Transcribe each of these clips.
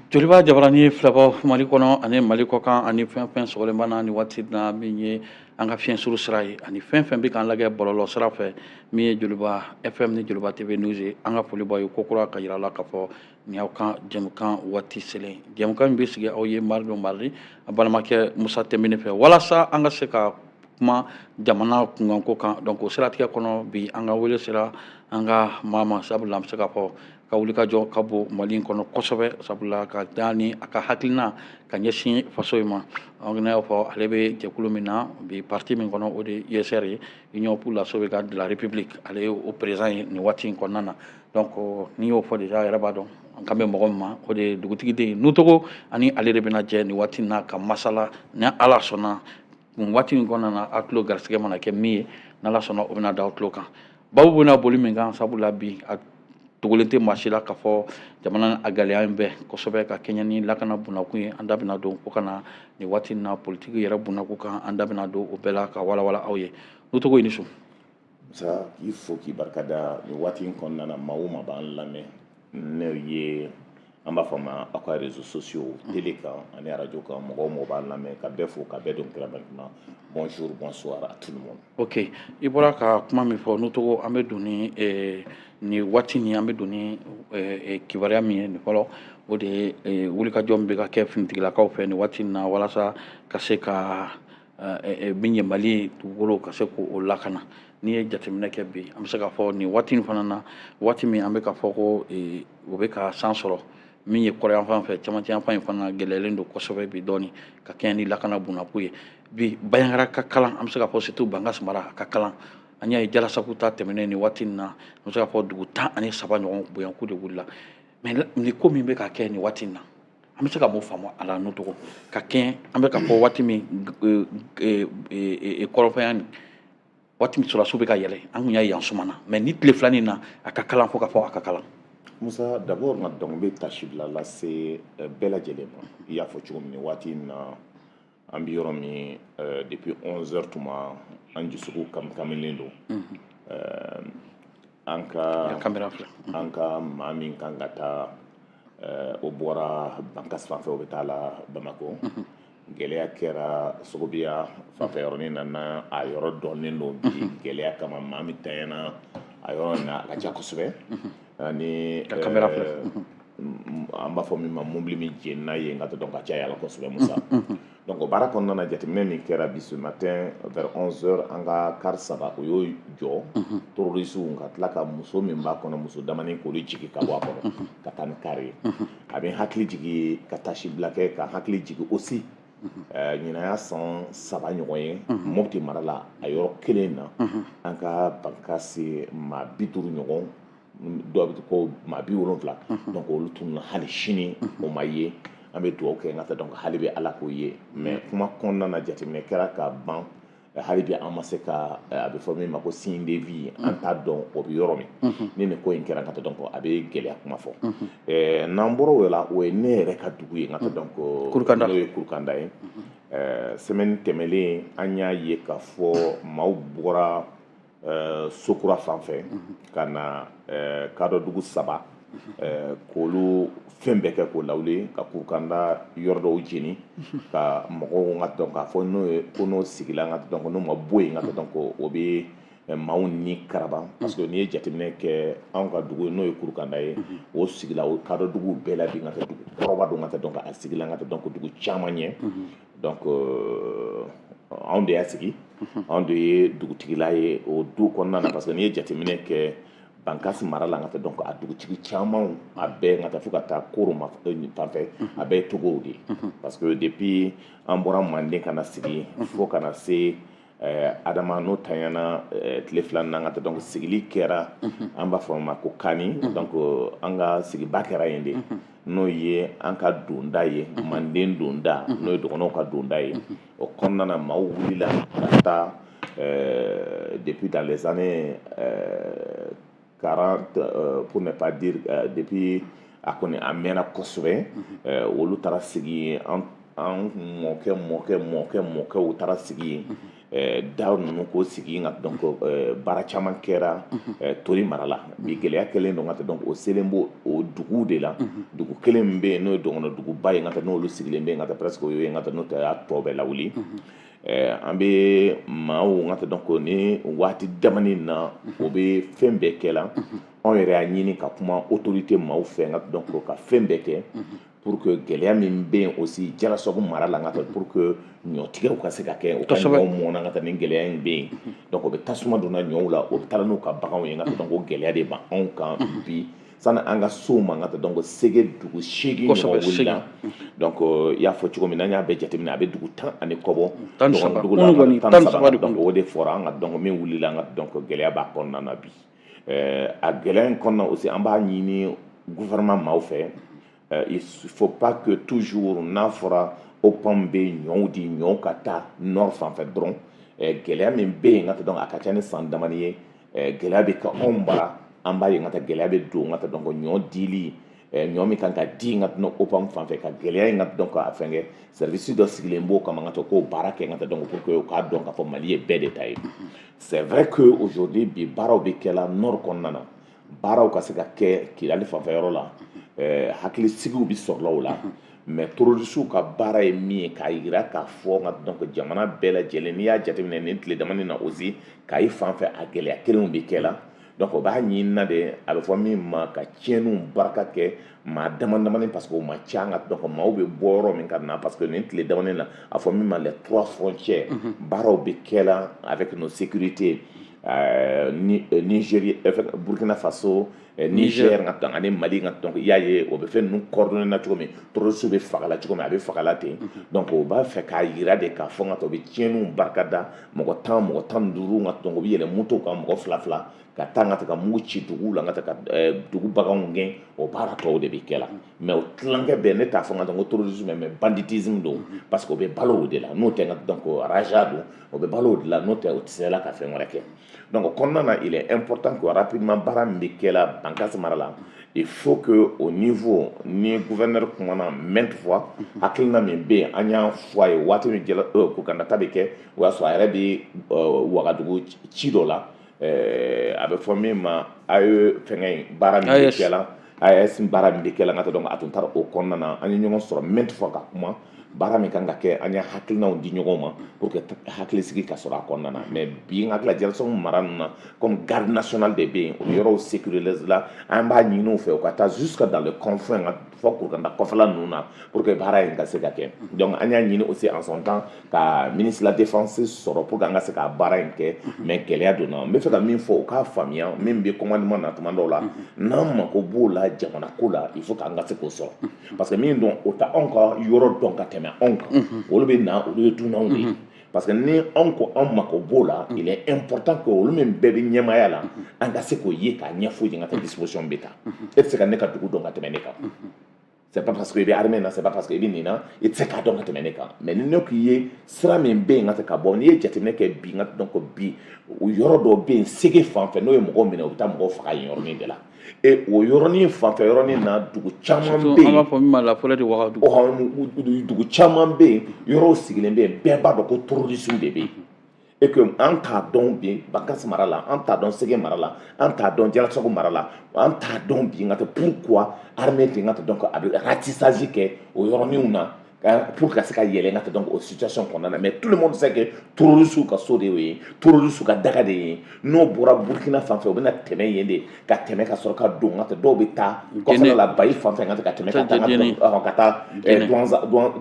Joliba Jabarani filɛbaw, Mali kɔnɔ ani Mali kɔkan, ani fɛn fɛn sɔgɔlen b'an ni waati na, min ye an ka fiɲɛ suru sira ye, ani fɛn fɛn bɛ k'an lajɛ bɔlɔlɔ sira fɛ, min ye Joliba FM ni Joliba TV News ye, an ka foli b'aw ye kokura ka yira la k'a fɔ nin y'aw kan jɛmukan waati selen, jɛmukan min bɛ sigi aw ye mardi o mardi, a balimakɛ Musa Tɛnbini fɛ, walasa an ka se ka kuma jamana kunkanko kan. Donc o siratigɛ kɔnɔ, bi an ka wele sera an ka maa ma, sabula an bɛ se k'a fɔ ka wulikajɔ ka bon Mali in kɔnɔ kosɛbɛ, sabula ka da ni a ka hakilina ka ɲɛsin faso in ma. Ne y'a fɔ, ale bɛ jɛkulu min na bi, parti min kɔnɔ, o de ye USR ye, Union pour la sauvegarde de la République. Ale ye o président ye nin waati in kɔnɔna na. Donc n'i y'o fɔ déjà, a yɛrɛ b'a dɔn an kan bɛ mɔgɔ min ma, o de ye dugutigi den Nutogo. Ani ale de bɛna jɛ nin waati in na ka masala. Ni Ala sɔnna, nin waati in kɔnɔna na, a tulo garisɛgɛ mana kɛ min ye, n'Ala sɔnna, o bɛna da aw tulo kan. Babu bɛna boli min kan, sabula bi a dogolen tɛ maa si la k'a fɔ jamana a gɛlɛya in bɛɛ kosɛbɛ ka kɛɲɛ ni lakana bunakun ye. An da bɛna don fo ka na nin waati in na politiki yɛrɛ bunakun kan. An da bɛna don o bɛɛ la ka walawala aw ye. Nutogo, i ni su. Musa, k'i fo k'i barika da nin waati in kɔnɔna na. Maa o maa b'an lamɛn, n'o ye an b'a fɔ ma aw ka réseaux sociaux, télé kan ani radio kan, mɔgɔ o mɔgɔ b'an lamɛn, ka bɛɛ fo ka bɛɛ don kira maintenant. Bonjour, bonsoir à tout le monde. Ok, i bɔra ka kuma min fɔ, Nutogo, an bɛ don ni nin waati nin, an bɛ don ni kibaruya min ye nin fɔlɔ, o de ye wulikajɔ min bɛ ka kɛ finitigilakaw fɛ nin waati in na, walasa ka se ka min ye Mali dugukolo, ka se k'o lakana. N'i ye jateminɛ kɛ bi, an bɛ se k'a fɔ nin waati in fana na, waati min an bɛ ka fɔ ko o bɛ ka san sɔrɔ, min ye kɔrɔyan fan fɛ, cɛmancɛ yan fan in fana gɛlɛyalen don kosɛbɛ bi dɔɔni, ka kɛɲɛ ni lakana bunakun ye. Bi Bandiagara ka kalan, an bɛ se k'a fɔ surtout Bankass mara ka kalan, an y'a ye Jalasagu ta tɛmɛnen nin waati in na, an bɛ se k'a fɔ dugu 13 ɲɔgɔn bonyaku de wulila. Mais nin ko min bɛ ka kɛ nin waati in na, an bɛ se ka mun faamu a la, Nutogo, ka kɛɲɛ an bɛ ka fɔ waati min kɔrɔnfɛnya nin waati min sɔrɔdasiw bɛ ka yɛlɛ, an kun y'a ye yan sumana, mais ni tile filanin na, a ka kalan fo ka fɔ a ka kalan. Musa, d'abord nka donc n bɛ tasibila lase bɛɛ lajɛlen ma. I y'a fɔ cogo min, nin waati in na, an bɛ yɔrɔ min, depuis 11 heures tuma, an dusukun kamikamilen don. An ka caméra filɛ. An ka maa min kan ka taa, o bɔra Bankass fan fɛ, o bɛ taa la Bamako. Gɛlɛya kɛra Sogobiya fanfɛ yɔrɔnin na, na a yɔrɔ dɔnnen don bi. Gɛlɛya kama, maa min tanyana a yɔrɔ in na, a ka ca kosɛbɛ. Ani ka caméra filɛ. An b'a fɔ min ma mobili min jenina yen ka dɔn ka caya la kosɛbɛ, Musa. Donc o baara kɔnɔna na, jateminɛ min kɛra bi, ce matin vers 11 heures, an ka car saba, o y'o jɔ terroriste ka tila ka muso min b'a kɔnɔ, muso damani, k'olu jigin ka bɔ a kɔnɔ ka taa ni car ye. A bɛ n hakili jigin ka tasibila kɛ, ka hakili jigin aussi, ɲinan y'a san 3 ɲɔgɔn ye, Mopti mara la, a yɔrɔ kelen na, an ka Bankass maa 50 ɲɔgɔn, dɔw bɛ ko maa 70, donc olu tununa, hali sini o ma ye. An bɛ dugawu kɛ n ka taa, donc hali bi Ala k'o ye. Mais kuma kɔnɔna na, jateminɛ kɛra ka ban, hali bi an ma se ka, a bɛ fɔ min ma ko signe de vie, an t'a dɔn o bɛ yɔrɔ min. Ni nin ko in kɛra, ka taa, donc a bɛ gɛlɛya kuma fɔ. N'an bɔra o la, o ye ne yɛrɛ ka dugu ye, n ka taa, donc Kurukanda. N'o ye Kurukanda ye. Semaine tɛmɛlen, an y'a ye k'a fɔ maaw bɔra Sokura fan fɛ ka na kadɔ dugu saba, k'olu fɛn bɛɛ kɛ k'o lawuli, ka Kurukanda yɔrɔ dɔw jeni, ka mɔgɔw ka dɔn k'a fɔ n'o ye ko n'o sigila, n ka dɔn n'o ma bɔ yen, ka dɔn ko o bɛ maaw ni karaba. Parce que n'i ye jateminɛ kɛ, anw ka dugu n'o ye Kurukanda ye, o sigila o kadɔ dugu bɛɛ la bi, n ka taa dugu kɔrɔba don, ka taa dɔn a sigila, n ka taa dɔn ko dugu caman ɲɛ. Donc anw de y'a sigi, anw de ye dugutigila ye o du kɔnɔna na. Parce que n'i ye jateminɛ kɛ Bankass mara la, n ka taa dɔn a dugutigi caman, a bɛɛ, n ka taa fo ka taa Koro ma fan fɛ, a bɛɛ ye Togow de ye. Parce que depuis an bɔra Manden ka na sigi fo ka na se Adama, n'o tanyana tile fila na, ka taa, donc sigili kɛra, an b'a fɔ o ma ko Kani. Donc an ka sigiba kɛra yen de, n'o ye an ka donda ye, Manden donda, n'o ye dɔgɔnɔw ka donda ye. O kɔnɔna na, maaw wulila ka taa depuis dans les années 40, pour ne pas dire depuis a kɔni a mɛnna kosɛbɛ. Olu taara sigi yen, an mɔkɛ mɔkɛ mɔkɛ mɔkɛw taara sigi yen. Da ninnu k'o sigi nka donc baara caman kɛra Tori mara la. Bi gɛlɛya kɛlen don ka taa, donc o selen b'o o duguw de la. Dugu kelen min bɛ yen, n'o ye dɔgɔnɔ duguba ye, nka taa n'olu sigilen bɛ yen, ka taa presque o ye, nka taa n'o tɛ, a y'a tɔ bɛɛ lawuli. An bɛ maaw nka taa, donc ni waati damani na, o bɛ fɛn bɛɛ kɛ la. Anw yɛrɛ y'a ɲini ka kuma autorité maaw fɛ, nka donc ka fɛn bɛɛ kɛ pour que gɛlɛya min bɛ yen aussi Jalasagu mara la, nka taa pour que ɲɔtigɛw ka se ka kɛ, o ka ɲɔw mɔnna, ka taa ni gɛlɛya in bɛ yen. Donc o bɛ tasuma donna ɲɔw la, o bɛ taara n'u ka baganw ye, nka taa donc o gɛlɛya de b'anw kan bi. Sani an ka so ma, ka taa donc Sege dugu 8 ɲɔgɔn wulila. Donc i y'a fɔ cogo min na, an y'a bɛɛ jateminɛ, a bɛ dugu 10 ani kɔ bɔ. 13. Dugu la 13. Donc o de fɔra an ka, donc min wulila, an ka donc gɛlɛya b'a kɔnɔna na bi. A gɛlɛya in kɔnɔna aussi, an b'a ɲini gouvernement maaw fɛ, il faut pas que toujours n'a fɔra OPAM bɛ ɲɔw di, ɲɔw ka taa nord fan fɛ dɔrɔn. Gɛlɛya min bɛ yen, ka taa donc a ka ca ni san damani ye, gɛlɛya bɛ kɛ anw bara. An b'a ye, ka taa gɛlɛya bɛ don, ka taa donc ɲɔ dili, ɲɔ min kan ka di, ka taa OPAM fan fɛ, ka gɛlɛya in ka donc a fɛnkɛ service dɔ sigilen b'o kama, ka taa k'o baara kɛ, ka taa donc pour que u k'a dɔn k'a fɔ Mali ye bɛɛ de ta ye. C'est vrai que aujourd'hui bi, baaraw bɛ kɛla nord kɔnɔna na, baaraw ka se ka kɛ Kidali fanfɛ yɔrɔ la, hakilisigiw bɛ sɔrɔla o la. Mais terroriste ka baara ye min ye, k'a yira k'a fɔ nka donc jamana bɛɛ lajɛlen, n'i y'a jateminɛ nin tile damani na aussi, Kayi fan fɛ, a gɛlɛya kelenw bɛ kɛ la. Donc o b'a ɲinina de, a bɛ fɔ min ma ka tiɲɛniw barika kɛ maa dama damani, parce que o ma ca, nka donc maaw bɛ bɔ yɔrɔ min ka na, parce que nin tile damani na, a fɔ min ma les trois frontières, baaraw bɛ kɛ la avec nos sécurités, Nigeria, Burkina Faso, Niger nka donc ani Mali. Nka donc i y'a ye, o bɛ fɛn ninnu coordonné na cogo min, terroriste bɛ fagala cogo min, a bɛ fagala ten. Donc o b'a fɛ k'a yira de k'a fɔ nka o bɛ tiɲɛniw barika da mɔgɔ 10, mɔgɔ 15, nka donc o bɛ yɛlɛn moto kan, mɔgɔ fila fila, ka taa nka ka mugu ci duguw la, nka ka dugu baganw gɛn. O baara tɔw de bɛ kɛ la. Mais o tilankɛ bɛɛ, ne t'a fɔ nka ko terrorisme, mais banditisme don, parce que o bɛ balo o de la. N'o tɛ, nka donc raja don, o bɛ balo o de la. N'o tɛ, o tɛ se la ka fɛn wɛrɛ kɛ. Donc o kɔnɔna na, il est important que rapidement baara min bɛ kɛ la Bankasi mara la, il faut que au niveau ni gouverneur kumana maintes fois, hakilina min bɛ yen, an y'a fɔ a ye waati min jɛla Kurukandata bɛ kɛ, o y'a sɔrɔ a yɛrɛ bɛ Wagadugu ci dɔ la, a bɛ fɔ min ma AE fɛngɛ in baara min bɛ kɛ la, AES baara min bɛ kɛ la, n ka taa donc a tun taara o kɔnɔna na. An ye ɲɔgɔn sɔrɔ maintes fois ka kuma baara min kan ka kɛ, an ye hakilinaw di ɲɔgɔn ma pour que hakilisigi ka sɔrɔ a kɔnɔna na. Mais bi, n hakili la, Jalasagu mara ninnu na, comme garde nationale de bɛ yen, o yɔrɔw sécuriser la, an b'a ɲini u fɛ u ka taa jusque dans le confin, ka fɔ Kurukanda kɔfɛla ninnu na, pour que baara in ka se ka kɛ. Donc an y'a ɲini aussi en son temps ka ministre de la défense sɔrɔ pour que an ka se ka baara in kɛ, mais gɛlɛya donna. N bɛ fɛ ka min fɔ, u k'a faamuya, min bɛ commandement na tuma dɔw la, n'an mako b'o la jamana ko la, il faut k'an ka se k'o sɔrɔ, parce que min dɔn, o tɛ anw ka yɔrɔ dɔn ka tɛmɛ anw kan. Olu bɛ na, olu ye dunanw de ye, parce que ni anw ko anw mako b'o la, il est important que olu min bɛɛ bɛ ɲɛmaaya la, an ka se k'o ye k'a ɲɛfɔ yen, ka taa disposition bɛ ta. E tɛ se ka ne ka dugu dɔn ka tɛmɛ ne kan. C'est pas parce que i bɛ armée na, c'est pas parce que i bɛ nin na, i tɛ se k'a dɔn ka tɛmɛ ne kan. Mais ni ne k'i ye sira min bɛ yen ka ka bɔ, n'i ye jateminɛ kɛ bi, nka donc bi, o yɔrɔ dɔ bɛ yen Sege fan fɛ, n'o ye mɔgɔw minɛ, u bɛ taa mɔgɔw faga yen yɔrɔnin de la. Et o yɔrɔnin fanfɛ yɔrɔnin na, dugu caman bɛ yen. An b'a fɔ min ma la forêt de Ouagadougou. Dugu caman bɛ yen, yɔrɔw sigilen bɛ yen, bɛɛ b'a dɔn ko terroristes de bɛ yen. Et que an t'a dɔn bi Bankasi mara la, an t'a dɔn Sege mara la, an t'a dɔn Jalasagu mara la, an t'a dɔn bi nka tɛ pourquoi armée tɛ nka tɛ donc a bɛ ratissage kɛ o yɔrɔninw na pour ka se ka yɛlɛ nka tɛ donc o situation kɔnɔna na. Mais tout le monde sait que terroristes ka so de y'o ye, terroristes ka daga de ye. N'o bɔra Burkina fan fɛ, u bɛna tɛmɛ yen de ka tɛmɛ ka sɔrɔ ka don nka tɛ dɔw bɛ taa kɔfɛla la, Bayi fan fɛ, nka tɛ ka tɛmɛ ka taa ka taa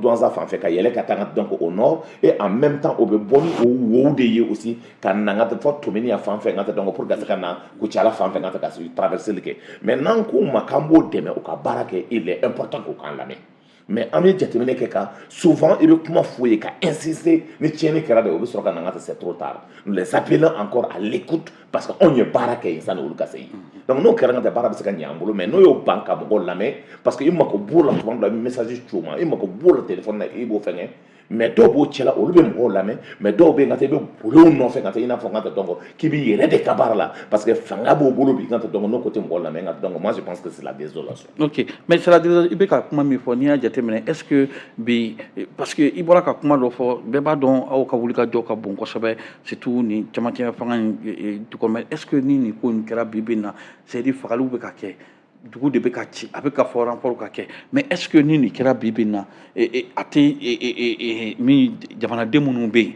Douentza fan fɛ, ka yɛlɛ ka taa donc au nord. Et en même temps, o bɛ bɔ ni o wow de ye aussi ka na nka tɛ fɔ Tominian fan fɛ, nka tɛ donc pour ka se ka na Kucala fan fɛ, nka tɛ ka traverser kɛ. Mais n'an k'u ma k'an b'o dɛmɛ u ka baara kɛ, il est important k'u k'an lamɛn. Mais an bɛ jateminɛ kɛ ka souvent i bɛ kuma f'u ye ka insister, ni tiɲɛni kɛra de, o bɛ sɔrɔ ka na n ka c'est trop tard. Nous les appelons encore à l'écoute, parce que anw ye baara kɛ yen sanni olu ka se yen. Donc n'o kɛra, n ka tɛ baara bɛ se ka ɲɛ an bolo. Mais n'o y'o ban ka mɔgɔw lamɛn, parce que i mako b'o la tuma dɔ la, i bɛ message ci o ma, i mako b'o la téléphone na, i b'o fɛngɛ. Mais dɔw b'o cɛla, olu bɛ mɔgɔw lamɛn, mais dɔw bɛ yen ka taa, i bɛ boli o nɔfɛ ka taa, i n'a fɔ n ka taa, donc k'i b'i yɛrɛ de ka baara la, parce que fanga b'o bolo bi, n ka taa, donc n'o ko tɛ mɔgɔw lamɛn, n ka donc moi je pense que c'est la désolation. Ok, mais c'est la désolation. I bɛ ka kuma min fɔ, n'i y'a jateminɛ, est ce que bi, parce que i bɔra ka kuma dɔ fɔ, bɛɛ b'a dɔn aw ka wulikajɔ ka bon kosɛbɛ, surtout nin cɛmancɛ fanga in kɔnɔ, mais est ce que ni nin ko in kɛra bi bi in na, c'est à dire fagaliw bɛ ka kɛ, dugu de bɛ ka ci, a bɛ ka fɔ renfort ka kɛ, mais est ce que ni nin kɛra bi bi in na, a tɛ min jamanaden minnu bɛ yen,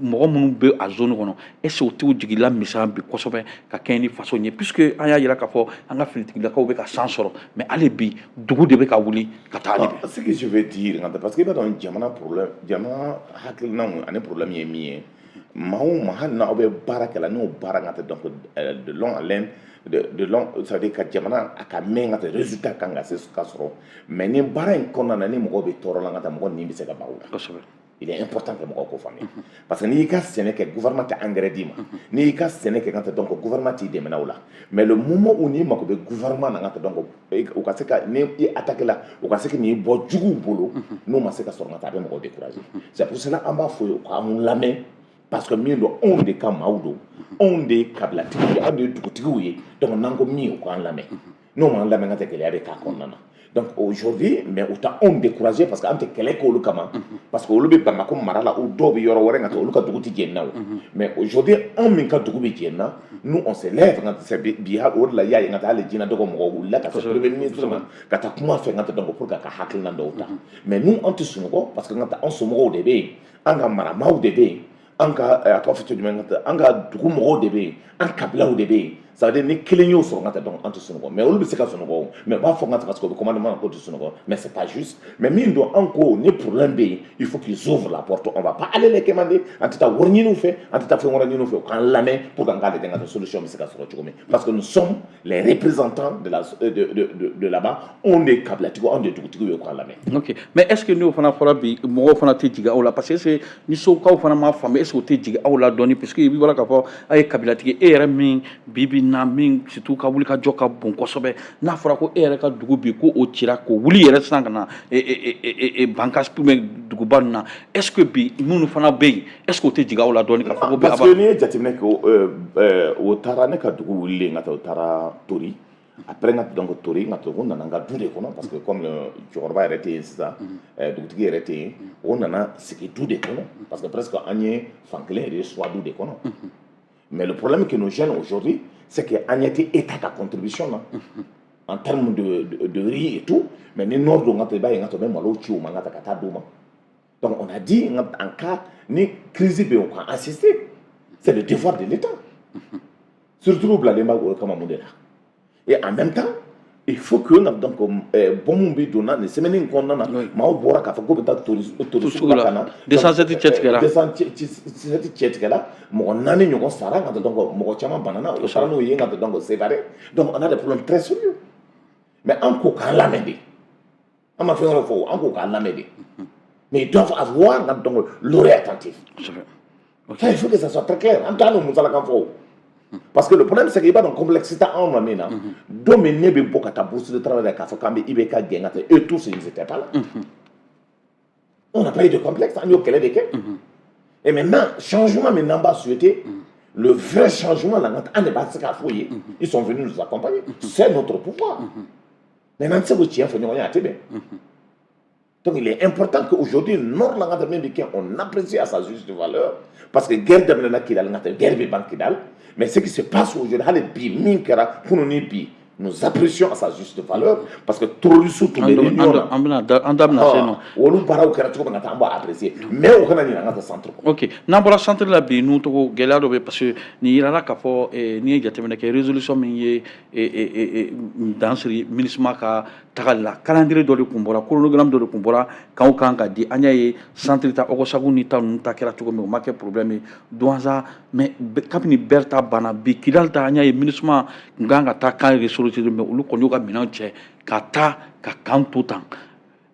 mɔgɔ minnu bɛ a zone kɔnɔ, est ce que o t'u jigila misɛnya bi kosɛbɛ ka kɛɲɛ ni faso ye, puisque an y'a jira k'a fɔ an ka finitigilakaw bɛ ka san sɔrɔ, mais hali bi dugu de bɛ ka wuli ka taa hali bi? Ce que je veux dire, parce que i b'a dɔn, jamana problème, jamana hakilinaw ani problème ye min ye, maa o maa, hali n'aw bɛ baara kɛ la, n'o baara ka tɛ, donc de long haleine, de long, ça veut dire ka jamana a ka mɛn ka tɛ, résultat kan ka se ka sɔrɔ. Mais ni baara in kɔnɔna na, ni mɔgɔw bɛ tɔɔrɔ la, ka taa mɔgɔ nin bɛ se ka ban o la. Il est important que mɔgɔw k'o faamuya, parce que n'i y'i ka sɛnɛ kɛ, gouvernement tɛ engrais d'i ma. N'i y'i ka sɛnɛ kɛ, ka taa, donc gouvernement t'i dɛmɛ o la. Mais le moment où n'i mako bɛ gouvernement na, ka taa, donc u ka se ka, ni i attaqué la, u ka se ka n'i bɔ juguw bolo, n'o ma se ka sɔrɔ, ka taa, a bɛ mɔgɔw décourager. C'est pour cela an b'a fɔ ye k'an lamɛn, parce que min don, anw de ka maaw don, anw de ye kabilatigiw ye, anw de ye dugutigiw ye. Donc n'an ko min, u k'an lamɛn. N'o m'an lamɛn, ka tɛ, gɛlɛya bɛ k'a kɔnɔna na. Donc aujourd'hui, mais u tɛ anw décourager, parce que an tɛ kɛlɛ k'olu kama, parce que olu bɛ Bamakɔ mara la, o dɔw bɛ yɔrɔ wɛrɛ, ka taa olu ka dugu tɛ jɛni na o. Mais aujourd'hui, anw min ka dugu bɛ jɛni na, nous on se lève ka se bi o de la. I y'a ye, ka taa hali jinɛ dɔgɔ mɔgɔw wulila ka se premier ministre ma, ka taa kuma fɛ, ka taa, donc pour que ka hakilina dɔw ta. Mais nous, an tɛ sunɔgɔ, parce que ka taa, an somɔgɔw de bɛ yen, an ka maramaaw de bɛ yen, an ka, a tɔgɔ fɔ cogo jumɛn, an ka dugu mɔgɔw de bɛ yen, an kabilaw de bɛ yen. Ça veut dire ni kelen y'o sɔrɔ, ka taa, donc an tɛ sunɔgɔ. Mais olu bɛ se ka sunɔgɔ, mais u b'a fɔ ka parce que u bɛ commandement na k'o tɛ sunɔgɔ, mais c'est pas juste. Mais min don, an ko ni problème bɛ yen, il faut qu'ils ouvrent la porte. On va pas aller les quémander, an tɛ taa wari ɲini u fɛ, an tɛ taa fɛn wɛrɛ ɲini u fɛ. U k'an lamɛn pour que an k'a lajɛ ka taa solution bɛ se ka sɔrɔ cogo min, parce que nous sommes les représentants de la de de de, de là-bas. Anw de ye kabilatigiw, anw de ye dugutigiw ye, u k'an lamɛn. Ok, mais est ce que n'o fana fɔra bi, mɔgɔw fana tɛ jigin aw la? Parce que est ce que ni sokaw fana m'a faamu, est ce que o tɛ jigin aw la dɔɔni? Puisque i bɔra k'a fɔ aw ye kabilatigi, e yɛrɛ min bi bi na, min surtout ka wuli ka jɔ ka bon kosɛbɛ, n'a fɔra ko e yɛrɛ ka dugu bi ko o cira k'o wuli yɛrɛ sisan ka na Bankass duguba ninnu na, est ce que bi minnu fana bɛ yen, est ce que o tɛ jigin aw la dɔɔni k'a fɔ ko? Parce que n'i ye jateminɛ kɛ, o taara ne ka dugu wulilen ka taa, o taara Tori. Après, n ka donc Tori, n ka to, o nana n ka du de kɔnɔ, parce que comme cɛkɔrɔba yɛrɛ tɛ yen sisan, dugutigi yɛrɛ tɛ yen, o nana sigi du de kɔnɔ, parce que presque an ye fan kelen yɛrɛ soit du de kɔnɔ. Mais le problème que nous gêne aujourd'hui, c'est que an ɲɛ tɛ État ka contribution na en termes de riz et tout. Mais ni nord don, ka taa, i b'a ye, n ka to, n bɛ malo ci u ma, n ka taa ka taa d'u ma. Donc on a dit, en cas ni crise bɛ yen, u ka assister, c'est le devoir de l'État. Surtout bilalen b'a o kama mun de la. Et en même temps, il faut que donc bombe bɛ donna nin semaine in kɔnɔna na, maaw bɔra k'a fɔ k'u bɛ taa tori sugu la ka na. 207 cɛ tigɛra. 207 cɛ tigɛra, mɔgɔ naani ɲɔgɔn sara, ka donc mɔgɔ caman banana, o taara n'o ye, ka donc c'est vrai. Donc on a des problèmes très sérieux, mais an ko k'an lamɛn de, an ma fɛn wɛrɛ fɔ, an ko k'an lamɛn de. Mais ils doivent avoir donc l'oreille attentive. Ça, il faut que ça soit très clair. An t'a n'o musalakan fɔ o, parce que le problème, c'est que i b'a dɔn, complexité anw na min na, don min ne bɛ bɔ ka taa bourse de travail la k'a fɔ k'an bɛ IBK gɛn ka taa, eux tous ils étaient pas là. On n'a pas eu de complexe, an y'o kɛlɛ de kɛ. Et maintenant, changement min n'an b'a souhaité, le vrai changement là, an de b'a se k'a fɔ ye, ils sont venus nous accompagner, c'est notre pouvoir. Maintenant, an tɛ se k'o tiɲɛ fɔ ɲɔgɔn ye, a tɛ bɛn. Donc il est important qu'aujourd'hui, nord la ka min bɛ kɛ, on apprécie à sa juste valeur, parce que guerre daminɛna Kidal, ka guerre bɛ ban Kidal. Mais ce qui se passe aujourd'hui, hali bi min kɛra kunun ni bi, nous apprécions à sa juste valeur, parce que terroristes tun bɛ réunion na. An bɛna an da bɛna se yen nɔ. Olu baaraw kɛra cogo min ka taa, an b'a apprécier, mais o kana ɲinɛ an ka taa centre kɔ. Ok, n'an bɔra centre la bi, nu togo gɛlɛya dɔ bɛ, parce que nin yirala k'a fɔ, n'i ye jateminɛ kɛ, résolution min ye dan siri MINUSMA ka tagali la, calendrier dɔ de tun bɔra, chronogramme dɔ de tun bɔra kanw kan ka di. An y'a ye centre ta, Ogossagou ni ta ninnu ta kɛra cogo min, o ma kɛ problème ye Douentza. Mais kabini Ber ta banna bi, Kidal ta, an y'a ye MINUSMA tun kan ka taa camp ressortir, mais olu kɔni y'u ka minɛnw cɛ ka taa ka camp to tan.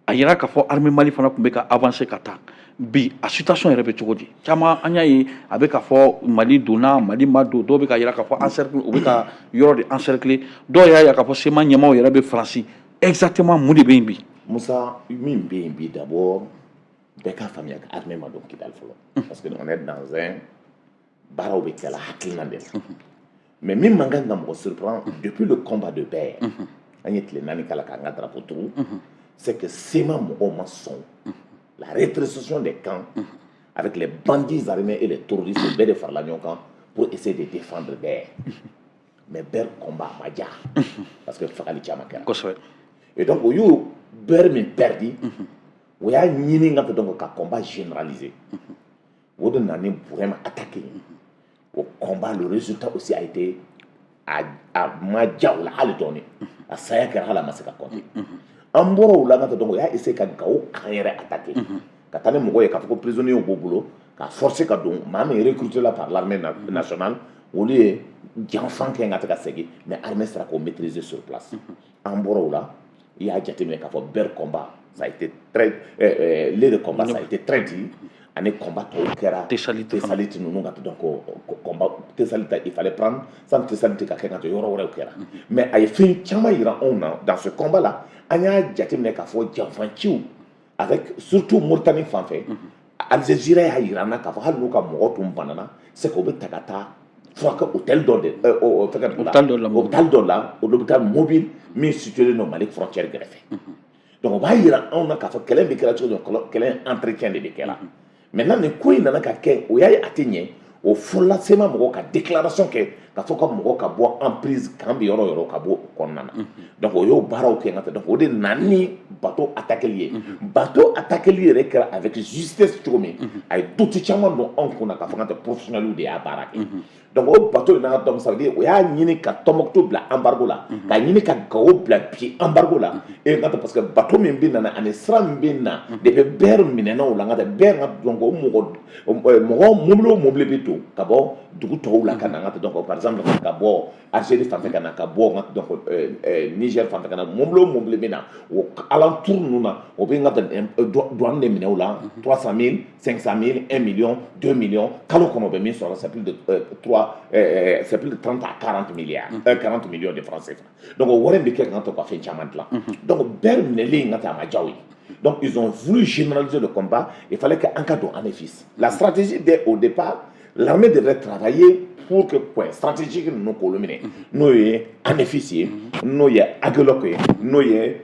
A yira k'a fɔ armée Mali fana tun bɛ ka avancer ka taa. Bi a situation yɛrɛ bɛ cogo di? Caman an y'a ye a bɛ ka fɔ Mali donna, Mali ma don, dɔw bɛ ka yira k'a fɔ encercle, u bɛ ka yɔrɔ de encercler, dɔw y'a yira k'a fɔ CMA ɲɛmaaw yɛrɛ bɛ Faransi. Exactement mun de bɛ yen bi? Musa, min bɛ yen bi, d'abord Bɛɛ k'a faamuya ka armée ma don Kidali fɔlɔ, parce que on est dans un baaraw bɛ kɛla hakilina de la. Mais min man kan ka mɔgɔ surprendre, depuis le combat de Ber, an ye tile 4 k'a la k'an ka drapeau turu, c'est que CMA mɔgɔw ma sɔn la rétrocession des camps avec les bandits armés et les terroristes. Bɛɛ de farala ɲɔgɔn kan pour essayer de défendre Ber. Mais Ber combat ma diya parce que fagali caman kɛra. Et donc o y'o Ber min perdu, o y'a ɲini ka donc ka combat généraliser. O de nana ni Bourema attaqué. O combat, le résultat aussi a été a ma diya o la hali dɔɔni. A saya kɛra, hali a ma se ka compter. An bɔra o la ka donc o y'a essayer ka Gawo camp yɛrɛ attaqué, ka taa ni mɔgɔ ye k'a fɔ ko prisonniers b'u bolo, ka forcer ka don. Maa min recruté la par l'armée nationale, olu ye janfan kɛ ka tɛ ka segin, mais armée sera k'o maîtriser sur place. An bɔra o la, i y'a jateminɛ k'a fɔ Ber combat, ça a été très le combat, ça a été très dur. Ani combat tɔw kɛra. Tessalit. Tessalit ninnu ka, donc combat Tessalit, il fallait prendre sans Tessalit ka kɛ ka to yɔrɔ wɛrɛw kɛra. Mais a ye fɛn caman yira anw na dans ce combat là. An y'a jateminɛ k'a fɔ janfanciw avec surtout Mauritanie fan fɛ, Algérie y'a yira an na k'a fɔ hali n'u ka mɔgɔ tun banana, c'est que u bɛ ta ka taa furakɛ hôtel dɔ de fɛngɛ dɔ la. Hôpital dɔ la. Hôpital dɔ la, hôpital mobile min situé don Mali frontière kɛrɛfɛ. Donc o b'a yira anw na k'a fɔ kɛlɛ bɛ kɛra cogo min, kɛlɛ entretien de bɛ kɛra. Maintenant nin ko in nana ka kɛ, o y'a ye a tɛ ɲɛ. O fɔlɔla CMA mɔgɔw ka déclaration kɛ k'a fɔ ka mɔgɔw ka bɔ emprise kan bɛ yɔrɔ o yɔrɔ, ka bɔ o kɔnɔna na. Donc o y'o baaraw kɛ ka taa. Donc o de nana ni bateau attaquer ye. Bateau attaquer yɛrɛ kɛra avec justesse cogo min, a ye doute caman don anw kunna k'a fɔ k'an tɛ professionnels de y'a baara kɛ. Donc o bateau in n'a, donc ça veut dire o y'a ɲini ka Tombouctou bila embargo la, k'a ɲini ka Gao bila bi embargo la. Et n ka parce que bateau min bɛ nana ani sira min bɛ na depuis Ber minɛna o la, n ka Ber ka, donc o mɔgɔ mɔgɔ mobili o mobili bɛ don ka bɔ dugu tɔw la ka na, n ka donc par exemple ka bɔ Algérie fan fɛ ka na, ka bɔ n ka donc Niger fan fɛ ka na, mobili o mobili bɛ na o alentour ninnu na, o bɛ n ka douane de minɛ o la, 300 000, 500 000, 1 million, 2 millions. Kalo kɔnɔ o bɛ min sɔrɔ, c'est plus de 3, c'est plus de 30 à 40 milliards, 40 millions de francs CFA. Donc o wari in bɛ kɛ ka to ka fɛn caman dilan. Donc Ber minɛlen ka taa, a ma diya o ye. Donc ils ont voulu généraliser le combat. Il fallait qu'en cas don Anéfis, la stratégie, dès au départ, l'armée devrait travailler pour que point stratégique ninnu k'olu minɛ, n'o ye Anéfis ye, n'o ye Aguelhok ye, n'o ye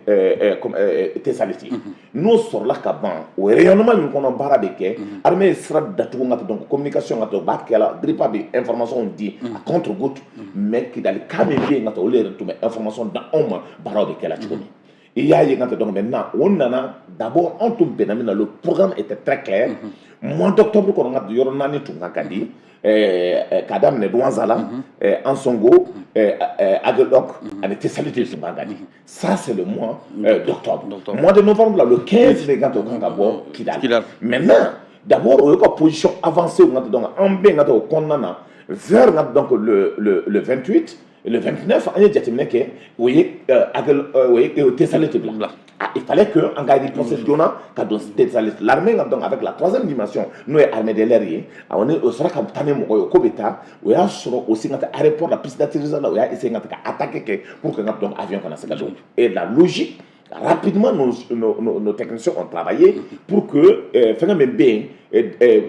Tessalit ye. N'o sɔrɔla ka ban, o rayonnement min kɔnɔ baara bɛ kɛ, armée ye sira datugu ka donc communication ka to, u b'a kɛ la DIRPA bɛ information di à compte goutte. Mais Kidali cas min bɛ yen ka taa, olu yɛrɛ tun bɛ information di anw ma baaraw bɛ kɛ la cogo min. I y'a ye ka taa, donc maintenant o nana. D'abord anw tun bɛnna min na, le programme était très clair. Mois d'octobre kɔnɔ, ka yɔrɔ naani tun kan ka di, k'a daminɛ Douentza la, Ansongo, Aguelhok ani Tessalit tun kan ka di. Ça, c'est le mois d'octobre. Mois de novembre la, le 15 de kan ka bɔ Kidal. Maintenant d'abord o y'u ka position avancée ka, donc an bɛ ka o kɔnɔna na vers ka donc le 28, le 29, an ye jateminɛ kɛ, o ye o ye Tessalit bila. Ah, il fallait que an ka riposte joona ka don Tessalit. L'armée donc avec la troisième dimension, n'o ye armée de l'air ye, awɔ, ni o sera ka taa ni mɔgɔ ye, ko bɛ taa. O y'a sɔrɔ aussi ka taa aéroport la, piste d'atterrissage la, o y'a essayer ka taa ka attaquer kɛ pour que ka donc avion kana se ka don. Et la logique, rapidement nos techniciens ont travaillé pour que fɛngɛ min bɛ yen,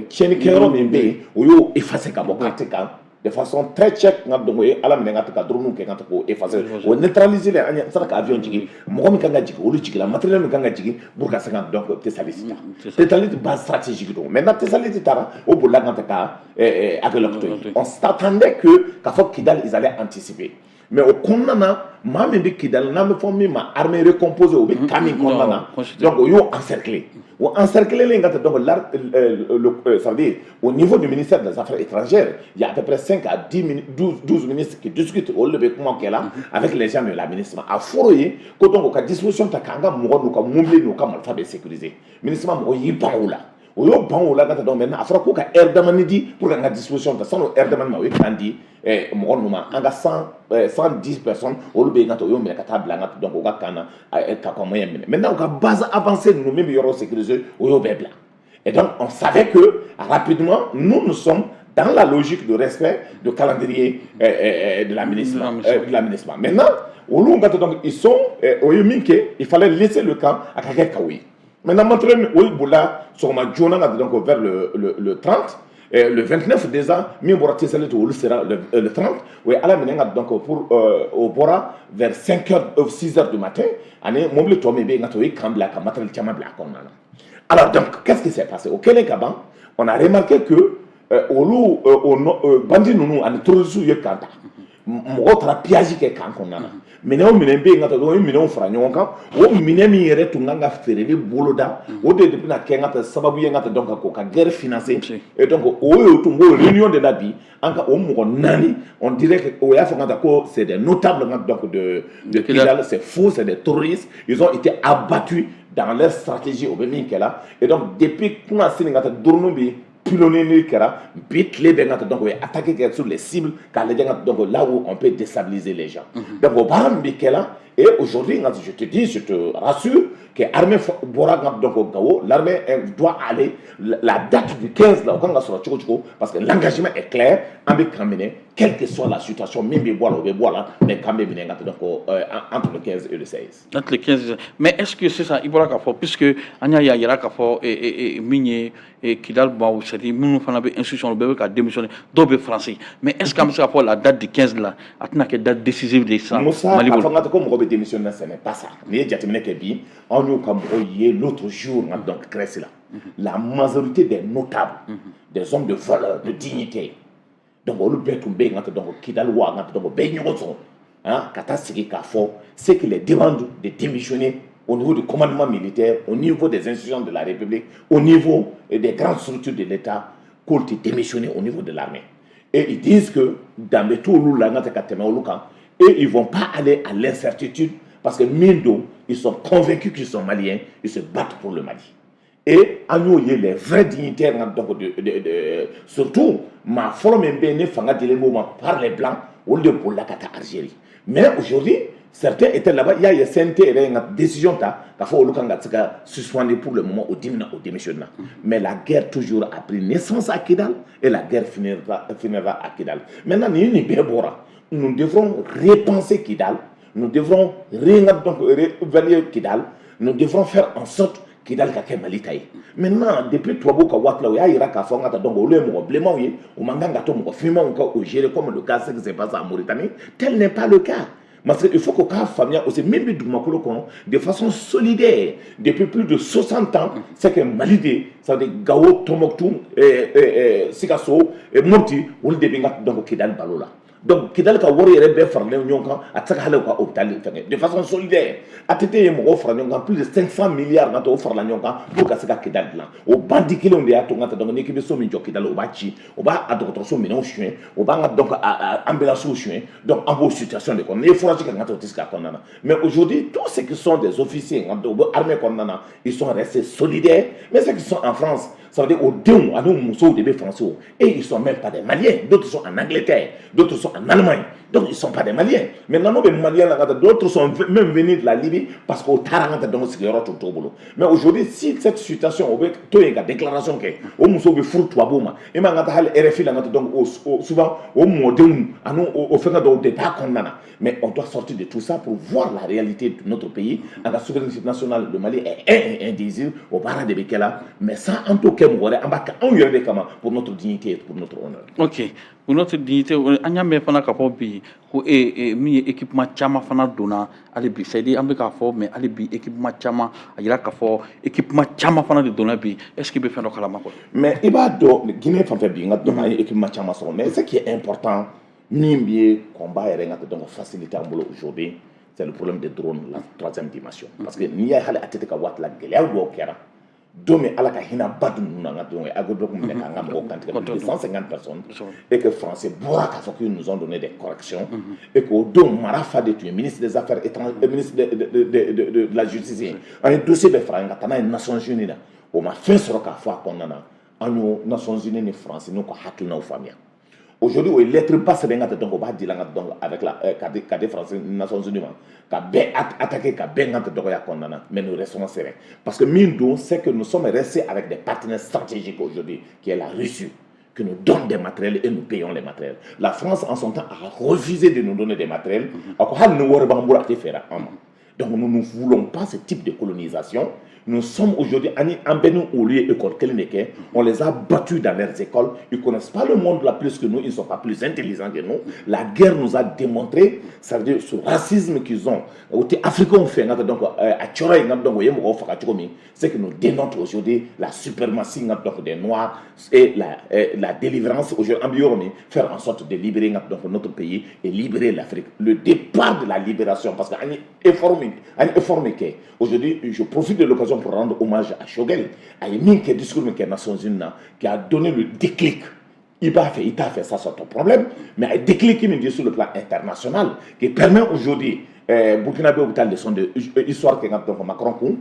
tiɲɛnikɛyɔrɔ min bɛ yen, o y'o effacer ka bɔ carte kan de façon très check. Nka donc o ye ala minɛ ka to ka drone kɛ ka to k'o effacer, o neutraliser la. An ye sera ka avion jigin, mɔgɔ min kan ka jigin, olu jigila, matériel min kan ka jigin pour ka se ka donc Tessalit ta. Tessalit base stratégique don. Maintenant Tessalit taara, o bolila ka ta ka Aguelhok to yen. On s'attendait que k'a fɔ Kidal, ils allaient anticiper, mais o kɔnɔna na, maa min bɛ Kidal, n'an bɛ fɔ min ma armée recomposée, o bɛ camp min kɔnɔna na, donc o y'o encercler. O encercler ka taa, donc ça veut dire au niveau du ministère des Affaires étrangères, il y a à peu près 5 à 10 12, 12 ministres qui discutent. Olu de bɛ kuma kɛ la avec les gens de la ministre. A fɔra ye ko donc u ka disposition ta k'an ka mɔgɔ n'u ka mobili n'u ka marifa bɛ sécuriser. Ministre mɔgɔ y'i ban o la, o y'o ban o la ka taa. Donc maintenant a fɔra ko ka heure damani di pour que an ka disposition ta. San'o heure damani ma, o ye kan di mɔgɔ ninnu ma, an ka 110 personnes, olu bɛ yen ka taa, o y'o minɛ ka taa bila an ka donc u ka camp na ka moyen minɛ. Maintenant u ka base avancée ninnu min bɛ yɔrɔ sécuriser, o y'o bɛɛ bila. Et donc on savait que rapidement, nous, nous sommes dans la logique de respect de calendrier de la de la. Maintenant olu ka donc ils sont o ye min kɛ, il fallait laisser le camp a ka kɛ kawo ye. Maintenant, matériel o bolila sɔgɔma joona ka, donc vers le 30, le 29 déjà, min bɔra Tessalit, olu sera le 30. O ye Ala minɛ ka, donc pour o bɔra vers 5 heures, 6 heures du matin, ani mobili tɔ min bɛ yen ka taa, o ye camp bila ka matériel caman bila a kɔnɔna na. Alors donc, qu'est-ce qui s'est passé? O kɛlen ka ban, on a remarqué que olu bandits ninnu ani terroristes ye camp ta. Mɔgɔw taara pillage kɛ camp kɔnɔna na. Minɛn o minɛn bɛ yen ka taa, o ye minɛnw fara ɲɔgɔn kan. O minɛn min yɛrɛ tun kan ka feereli boloda, o de bɛna kɛ n ka taa sababu ye n ka taa, donc k'o ka guerre financer. Et donc o ye tun b'o réunion de la bi. An ka o mɔgɔ naani, on dirait que o y'a fɔ ka taa ko c'est des notables donc de Kidal. C'est faux, c'est des terroristes. Ils ont été abattus dans leur stratégie, o bɛ min kɛ la. Et donc depuis kunna sini ka taa drone bɛ pilonner kɛra bi tile bɛɛ ka taa, donc o ye attaque kɛ sur les cibles k'a lajɛ ka, donc là où on peut déstabiliser les gens. Donc o baara min bɛ kɛ la. Et aujourd'hui, je te dis, je te rassure que armée bɔra ka, donc Gao, l'armée doit aller la date du 15 là, o kan ka sɔrɔ cogo cogo, parce que l'engagement est clair. An bɛ camp minɛ, quelle que soit la situation. Min bɛ bɔ a la, o bɛ bɔ a la, mais camp bɛ minɛ ka taa, donc entre le 15 et le 16. Entre le 15, mais est-ce que sisan i bɔra k'a fɔ, puisque an y'a yira k'a fɔ min ye Kidal baw, c'est à dire minnu fana bɛ institution, bɛɛ bɛ ka démissionner, dɔw bɛ français, mais est-ce qu'an bɛ se k'a fɔ la date du 15 là, a tɛna kɛ date décisive de sisan? Musa, k'a fɔ n ka ko mɔgɔ bɛ démissionner, ce n'est pas ça. N'i ye jateminɛ kɛ bi, anw y'u ka mɔgɔw ye l'autre jour nka, donc Grèce la, la majorité des notables, des hommes de valeur, de dignité, donc olu bɛɛ tun bɛ yen ka taa, donc Kidal wa ka taa, donc bɛɛ ye ɲɔgɔn sɔrɔ hein, ka taa sigi k'a fɔ ce qui les demande de démissionner au niveau du commandement militaire, au niveau des institutions de la République, au niveau des grandes structures de l'État, k'olu tɛ démissionner au niveau de l'armée. Et ils disent que danbe t'olu la n ka ka tɛmɛ olu kan, et ils vont pas aller à l'incertitude, parce que min don, ils sont convaincus qu'ils sont maliens, ils se battent pour le Mali. Et an y'o ye, les vrais dignitaires nka, donc de surtout maa fɔlɔ min bɛ yen ni fanga dilen b'o ma par les blancs, olu de bolila ka taa Algérie. Mais aujourd'hui, certains étaient là-bas. Il y a CNT yɛrɛ ye nka décision ta k'a fɔ olu kan ka se ka suspendre pour le moment, o dimina, o démissionne. Mais la guerre toujours a pris naissance à Kidal et la guerre finira à Kidal. Maintenant, ni nin bɛɛ bɔra, nous devrons repenser Kidal, nous devrons donc réévaluer Kidal, nous devrons faire en sorte Kidal ka kɛ Mali ta ye. Maintenant, depuis tubabuw ka waati la, o y'a yira k'a fɔ n ka taa, donc olu ye mɔgɔ bilenmanw ye, o man kan ka to mɔgɔ finmanw ka o gérer, comme le cas ce qui s'est passé en Mauritanie. Tel n'est pas le cas, parce que il faut qu'o k'a faamuya aussi, min bɛ dugumakolo kɔnɔ de façon solidaire depuis plus de 60 ans, c'est que Mali de, ça veut dire Gao, Tombouctou, Sikasso, Mopti, olu de bɛ n ka, donc Kidal balo la. Donc Kidal ka wari yɛrɛ bɛɛ faralen ɲɔgɔn kan, a tɛ se ka hali u ka hôpital fɛngɛ de façon solidaire. ATT ye mɔgɔw fara ɲɔgɔn kan, plus de 500 milliards ka taa o farala ɲɔgɔn kan pour ka se ka Kidal dilan. O bandi kelenw de y'a to n ka taa, donc n'i k'i bɛ so min jɔ Kidal, o b'a ci, o b'a a dɔgɔtɔrɔso minɛnw suɲɛ, o b'an ka, donc a ambulance suɲɛ. Donc an b'o situation de kɔnɔ. N'i ye forage kɛ n ka taa, o tɛ se ka kɔnɔna na. Mais aujourd'hui, tous ceux qui sont des officiers n ka, u bɛ armée kɔnɔna na, ils sont restés solidaires. Mais ceux qui sont en France, ça veut dire o denw ani musow de bɛ français o, et ils sont même pas des Maliens. D'autres sont en Angleterre, d'autres sont en Allemagne, donc ils sont pas des Maliens. Maintenant, n'o bɛ Maliens la ka taa, d'autres sont même venus de la Libye, parce que o taara an ka taa, donc sigiyɔrɔ tun t'o bolo. Mais aujourd'hui, si cette situation o bɛ to yen ka déclaration kɛ, o musow bɛ furu tubabuw ma, e ma ka taa hali RFI la, ka taa, donc o souvent o mɔdenw ani o fɛngɛ dɔw de b'a kɔnɔna na. Mais on doit sortir de tout ça pour voir la réalité de notre pays. An ka souveraineté nationale, le Mali est un et indivisible. O baara de bɛ kɛ la, mais sans an t'o kɛ mɔgɔ wɛrɛ, an b'a kɛ anw yɛrɛ de kama, pour notre dignité et pour notre honneur. Ok, pour notre dignité. An y'a mɛn fana k'a fɔ bi ko min ye équipement caman fana donna hali bi, c'est à dire an bɛ k'a fɔ, mais hali bi équipement caman, a yira k'a fɔ équipement caman fana de donna bi. Est ce que i bɛ fɛn dɔ kalama quoi? Mais i b'a dɔn, Guinée fan fɛ bi, n ka dɔn, an ye équipement caman sɔrɔ. Mais ce qui est important, min bɛ combat yɛrɛ n ka dɔn facilité an bolo aujourd'hui, c'est le problème des drones, la troisième dimension. Parce que n'i y'a hali ATT ka waati la, gɛlɛya dɔw kɛra don min, Ala ka hinɛ ba dun ninnu na, n ka dɔn Agodoc minɛ k'an ka mɔgɔw kantigɛ, plus de 150 personnes, et que français bɔra k'a fɔ qu'ils nous ont donné des corrections, et qu'o don Marafa de tun ye ministre des affaires étrangères, ministre de la justice ye. An ye dossier bɛɛ fara ɲɔgɔn kan ka taa n'a ye Nations Unies la, o ma fɛn sɔrɔ k'a fɔ a kɔnɔna na. An y'o Nations Unies ni France n'u ka hakilinaw faamuya. Aujourd'hui, o ye lettre ba sɛbɛn ka taa, donc o b'a di la ka, donc avec la ka di France Nations Unies ma, ka bɛɛ attaquer, ka bɛɛ kan tɛ dɔgɔya kɔnɔna na. Mais nous restons sereins, parce que min don, c'est que nous sommes restés avec des partenaires stratégiques aujourd'hui, qui est la Russie, qui nous donne des matériels et nous payons les matériels. La France, en son temps, a refusé de nous donner des matériels. A ko hali ni wari b'an bolo, a tɛ fɛɛrɛ an ma. Donc nous ne voulons pas ce type de colonisation. Nous sommes aujourd'hui, an bɛɛ ni olu ye école kelen de kɛ. On les a battus dans leurs écoles. Ils connaissent pas le monde là plus que nous, ils ne sont pas plus intelligents que nous. La guerre nous a démontré, ça veut dire ce racisme qu'ils ont. O tɛ Africains fɛ n ka donc a cɔrɔ yen, n ka donc o ye mɔgɔw faga cogo min, c'est que nous dénote aujourd'hui la suprématie, n ka donc, des Noirs et la délivrance aujourd'hui. An bɛ yɔrɔ min, faire en sorte de libérer, n ka donc, notre pays et libérer l'Afrique. Le départ de la libération, parce que an ye effort min, an ye effort min kɛ aujourd'hui, je profite de l'occasion pour rendre hommage à Choguel. A ye min kɛ, discours min kɛ Nations Unies na, qui a donné le déclic. I b'a fɛ, i t'a fɛ, ça c'est ton problème, mais a ye déclic min di sur le plan international, qui permet aujourd'hui Burkinabé bɛ taa leçon de histoire kɛ, n ka donc Macron kun,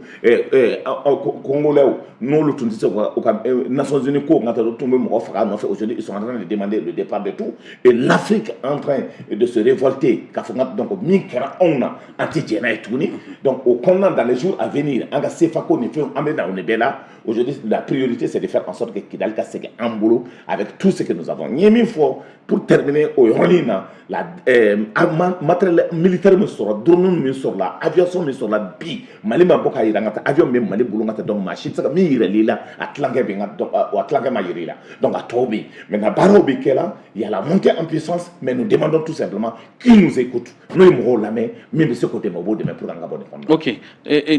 Congolais n'olu tun tɛ se u ka Nations Unies ko, n ka tun bɛ mɔgɔ faga nɔfɛ, aujourd'hui ils sont en train de demander le départ de tout et l'Afrique en train de se révolter k'a fɔ n ka donc min kɛra anw na, an tɛ jɛn n'a ye tuguni. Donc o kɔnɔna, dans les jours à venir, an ka CFA ko ni fɛnw, an bɛ na o ni bɛɛ la. Aujourd'hui, la priorité, c'est de faire en sorte que Kidal ka segin an bolo avec tout ce que nous avons. N ye min fɔ pour terminer o yɔrɔnin na, la matériel militaire min sɔrɔ, drone min sɔrɔla, aviation min sɔrɔla bi, Mali ma bɔ k'a yira n ka taa avion bɛ Mali bolo, n ka taa donc maa si tɛ se ka min yirali la, a tilankɛ bɛ n ka donc a tilankɛ ma yira i la. Donc a tɔw bɛ yen maintenant, baaraw bɛ kɛ la, il y a la montée en puissance, mais nous demandons tout simplement qu'ils nous écoutent. N'o ye mɔgɔw lamɛn, min bɛ se k'o dɛmɛ, o b'o dɛmɛ pour que an ka bɔ nin kɔnɔna. Ok,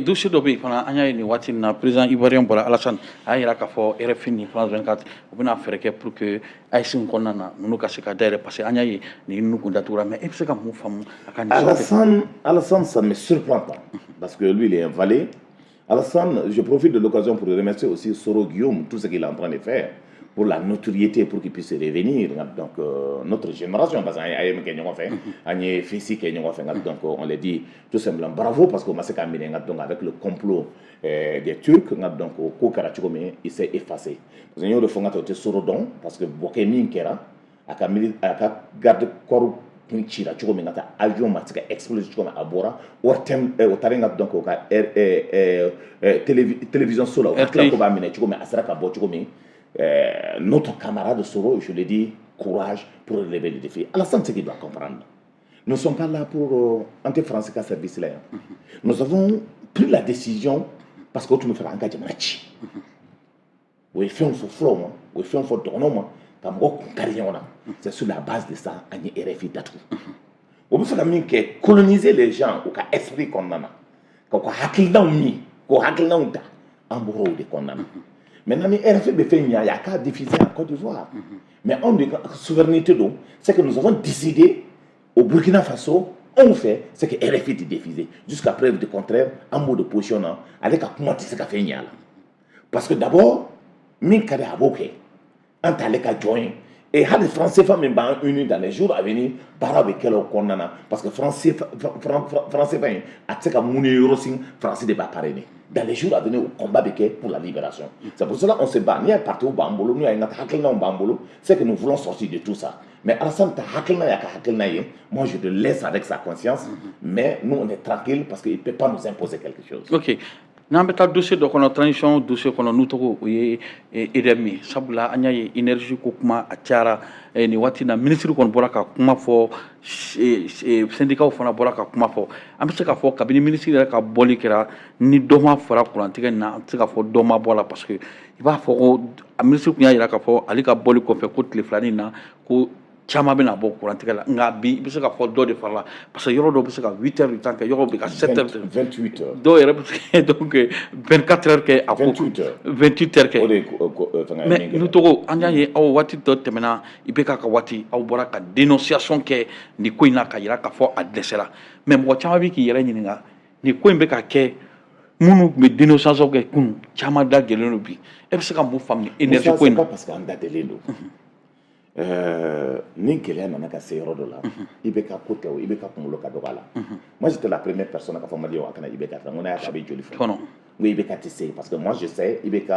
dossier dɔ bɛ yen fana, an y'a ye nin waati in na, président ivoirien bɔra, Alassane, a y'a yira k'a fɔ RFI ni France 24, u bɛna fɛɛrɛ kɛ pour que AES in kɔnɔna na, ninnu ka se ka dayɛlɛ, parce que an y'a ye nin ninnu kun datugura. Mais e bɛ se ka mun faamu a ka nin? Alassane, Alassane, ça ne me surprend pas parce que lui, il est un valet. Alassane, je profite de l'occasion pour remercier aussi Soro Guillaume, tout ce qu'il est en train de faire pour la notoriété, pour qu'il puisse revenir. Donc, notre génération, parce que an ye fisi kɛ ɲɔgɔn fɛ, donc on les dit tout simplement bravo, parce que ma se k'a minɛ, donc avec le complot des Turcs, donc ko kɛra cogo min, il s'est effacé. Parce que n y'o de fɔ, n ka o tɛ Soro dɔn, parce que bɔkɛ min kɛra a ka a ka garde corps kun cira cogo min, ka taa avion ma se ka exploser cogo min, a bɔra ORTM, o taara n ka donc o ka télévision so la, o ka tila ko b'a minɛ cogo min, a sera ka bɔ cogo min. Notre camarade Soro, je le dis, courage pour relever le défi. Alassane, ce qu'il doit comprendre, nous ne sommes pas là pour an tɛ France ka service la yan. Nous avons pris la décision parce que o tun bɛ fɛ k'an ka jamana ci. O ye fɛnw fɔ fulaw ma, o ye fɛnw fɔ dɔgɔnɔw ma, ka mɔgɔw kun kari ɲɔgɔn na. C'est sur la base de ça an ye RFI datugu. O bɛ fɛ ka min kɛ, coloniser les gens u ka esprit kɔnɔna na, ka u ka hakilinaw min, k'o hakilinaw ta, an bɔra o de kɔnɔna na. Maintenant, ni RFI bɛ fɛn ɲa, a k'a diffuser en Côte d'Ivoire, mais anw de ka souveraineté don. C'est que nous avons décidé au Burkina Faso, anw fɛ, c'est que RFI tɛ diffuser jusqu'à preuve du contraire. An b'o de position na. Ale ka kuma tɛ se ka fɛn ɲa a la, parce que d'abord, min ka di a b'o kɛ, an t'ale ka jɔn ye. Et hali franc CFA min b'an uni, dans les jours à venir, baara bɛ kɛ o kɔnɔna na, parce que franc CFA in, a tɛ se ka mun ye yɔrɔ si, Faransi de b'a parrainer. Dans les jours à venir, o combat bɛ kɛ pour la libération. C'est pour cela on se bat. N'i y'a parti b'an bolo, n'u y'a ye ka hakilinaw b'an bolo, c'est que nous voulons sortir de tout ça. Mais Alassane ta hakilina y'a ka hakilina ye, moi je te laisse avec sa conscience, mais nous on est tranquille parce qu'il peut pas nous imposer quelque chose. Ok, n'an bɛ taa dossier dɔ kɔnɔ, transition dossier kɔnɔ, n'u tɔgɔ o ye EDM ye, sabula an y'a ye énergie ko kuma a cayara nin waati na. Ministre kɔni bɔra ka kuma fɔ, syndicat fana bɔra ka kuma fɔ. An bɛ se k'a fɔ kabini ministre yɛrɛ ka bɔli kɛra, ni dɔ ma fara kurantigɛ in na, an tɛ se k'a fɔ dɔ ma bɔ a la, parce que i b'a fɔ ko a ministre tun y'a jira k'a fɔ ale ka bɔli kɔfɛ ko tile filanin na ko caman bɛna bɔ kurantigɛ la. Nka bi, i bɛ se k'a fɔ dɔ de farala, parce que yɔrɔ dɔw bɛ se ka 8 heures de temps kɛ, yɔrɔ bɛ ka 7 heures. 28 heures. Dɔw yɛrɛ bɛ se donc 24 heures kɛ a ko. 28 heures. 28 heures kɛ. O de ye fɛngɛ. Mais n'u tɔgɔ, an y'a ye aw waati dɔ tɛmɛna, IBK ka waati, aw bɔra ka dénonciation kɛ nin ko in na, ka yira k'a fɔ a dɛsɛra. Mais mɔgɔ caman bɛ k'i yɛrɛ ɲininka nin ko in bɛ ka kɛ, minnu tun bɛ dénonciation kɛ kunun, caman da gɛlɛn don bi. E bɛ se ka mun faamu ni énergie ko in na? Parce que an da delen don. Ni gɛlɛya nana ka se yɔrɔ dɔ la, IBK ko tɛ o, IBK kunkolo ka dɔgɔ a la. Moi j'étais la première personne k'a fɔ maliyɛnw a kana IBK ta, n ko n'a y'a ta a bɛ joli fɔ. Kɔnɔ. N ko IBK tɛ se, parce que moi je sais IBK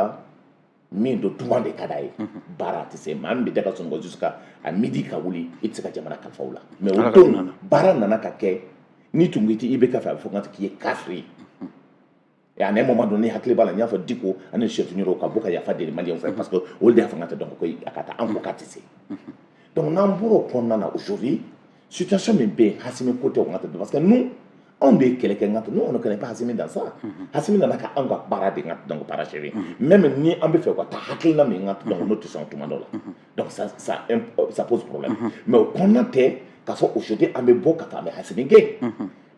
min don, duman de ka d'a ye, baara tɛ se. Maa min bɛ da ka sunɔgɔ jusqu'à à midi ka wuli, i tɛ se ka jamana kalifa o la. Mais o don baara nana ka kɛ, n'i tun ko i tɛ IBK fɛ, a bɛ fɔ k'i ye kafiri ye. Et à un moment donné, hakili b'a la, n y'a fɔ Diko ani Cheikh Ɲoro ka bɔ ka yafa deli maliyɛnw fɛ, parce que olu de y'a fɔ n ka tɛ dɔn ko a ka taa, an ko k'a tɛ se. Donc n'an bɔra o kɔnɔna na, aujourd'hui situation min bɛ yen, Hasimi ko tɛ o, ka tɛ, parce que nous Anw de ye kɛlɛ kɛ n ka, nous, on ne connaît pas Assimi dans ça. Assimi nana ka anw ka baara de n ka, donc parachever, même ni an bɛ fɛ ka taa hakilina min n ka, donc n'o tɛ sɔn tuma dɔ la, donc ça pose problème. Mais o kɔnɔna tɛ k'a fɔ aujourd'hui an bɛ bɔ ka taa an bɛ Assimi gɛn,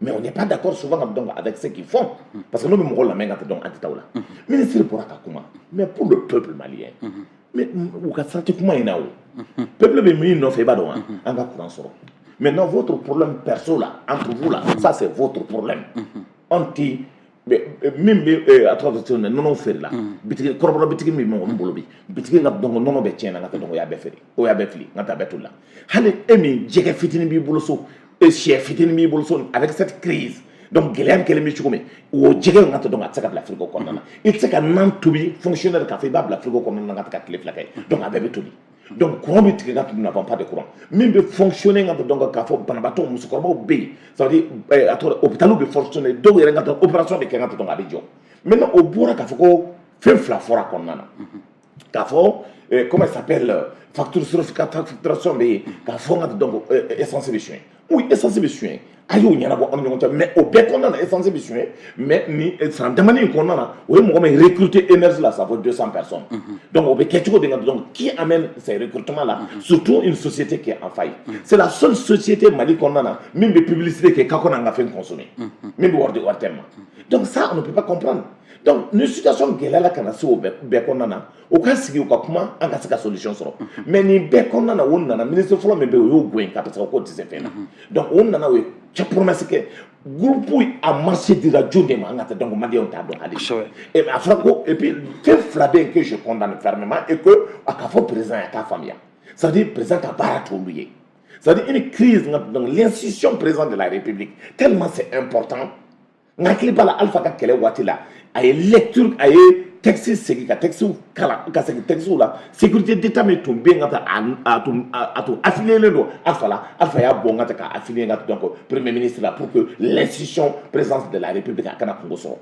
mais on n'est pas d'accord souvent, donc, avec ce qu'ils font, parce que n'u bɛ mɔgɔ lamɛn ka, donc an tɛ taa o la. Ministre bɔra ka kuma, mais pour le peuple malien, mais u ka sira tɛ kuma in na. O peuple bɛ min nɔfɛ, i b'a dɔn wa? An ka courant sɔrɔ. Maintenant, votre problème perso là, entre vous là, ça c'est votre problème. An ti min bɛ a tɔgɔ tɛ nɔnɔ feere la, bitigi kɔrɔbɔrɔ bitigi min bɛ mɔgɔ min bolo bi, bitigi ka, donc nɔnɔ bɛɛ tiɲɛna ka taa, donc o y'a bɛɛ feere, o y'a bɛɛ fili n ka taa bɛɛ toli la. Hali e min jɛgɛ fitinin b'i bolo so, sɛ fitinin b'i bolo so, avec cette crise, donc gɛlɛya kɛlen bɛ cogo min, o jɛgɛ in ka taa, donc a tɛ se ka bila frigo kɔnɔna na. I tɛ se ka nan tobi fonctionnaire k'a fɔ i b'a bila frigo kɔnɔna na ka taa ka tile 2 kɛ, donc a bɛɛ bɛ toli. Donc courant bɛ tigɛ ka, nous n'avons pas de courant min bɛ fonctionner ka, donc k'a fɔ banabaatɔ musokɔrɔbaw bɛ yen, ça veut dire a tɔgɔ hôpital bɛ fonctionner, dɔw yɛrɛ ka taa opération bɛ kɛ ka, donc a bɛ jɔ. Maintenant, o bɔra k'a fɔ ko fɛn fila fɔra a kɔnɔna na, k'a fɔ comment ça s'appelle, facture facturation bɛ yen, k'a fɔ n ka, donc essence bɛ suɲɛ. Oui, essence bɛ suɲɛ, a y'o ɲɛnabɔ aw ni ɲɔgɔn cɛ, mais o bɛɛ kɔnɔna na, essence bɛ suɲɛ. Mais ni san damani in kɔnɔna na, o ye mɔgɔ min recruter énergie la, ça fait 200 personnes. Donc o bɛ kɛ cogo di ka, donc qui amène ces recrutements là? Surtout une société qui est en faillite. C'est la seule société Mali kɔnɔna na min bɛ publicité kɛ k'a kɔnɔ an ka fɛn consommer, min bɛ wari di wari tɛ ma. Donc ça, on ne peut pas comprendre. Donc ni situation gɛlɛyala ka na se o bɛɛ kɔnɔna na, o ka sigi u ka kuma, an ka se ka solution sɔrɔ. Mais nin bɛɛ kɔnɔna na, o nana ministre fɔlɔ min bɛ yen, o y'o gɛn ka, parce que k'o tɛ se fɛn na. Donc o nana, o ye cɛ promesse kɛ, groupe a marché dira jɔn de ma an ka taa? Donc maliyɛnw t'a dɔn hali. Et a fɔra ko, et puis fɛn fila bɛ yen que je condamne fermement et que a ka fɔ président ye, a k'a faamuya, ça veut dire président ka baara t'olu ye. Ça veut dire une crise, donc l'institution président de la République, tellement c'est important. N hakili b'a la, Alpha ka kɛlɛ waati la, a ye lecture, a ye texte segin ka texte kalan ka segin texte la. Sécurité d'État min tun bɛ yen ka taa, a tun affilié don Alpha la, Alpha y'a bɔ n ka taa ka affilié ka, donc premier ministre la, pour que l'institution présidence de la République a kana kungo sɔrɔ.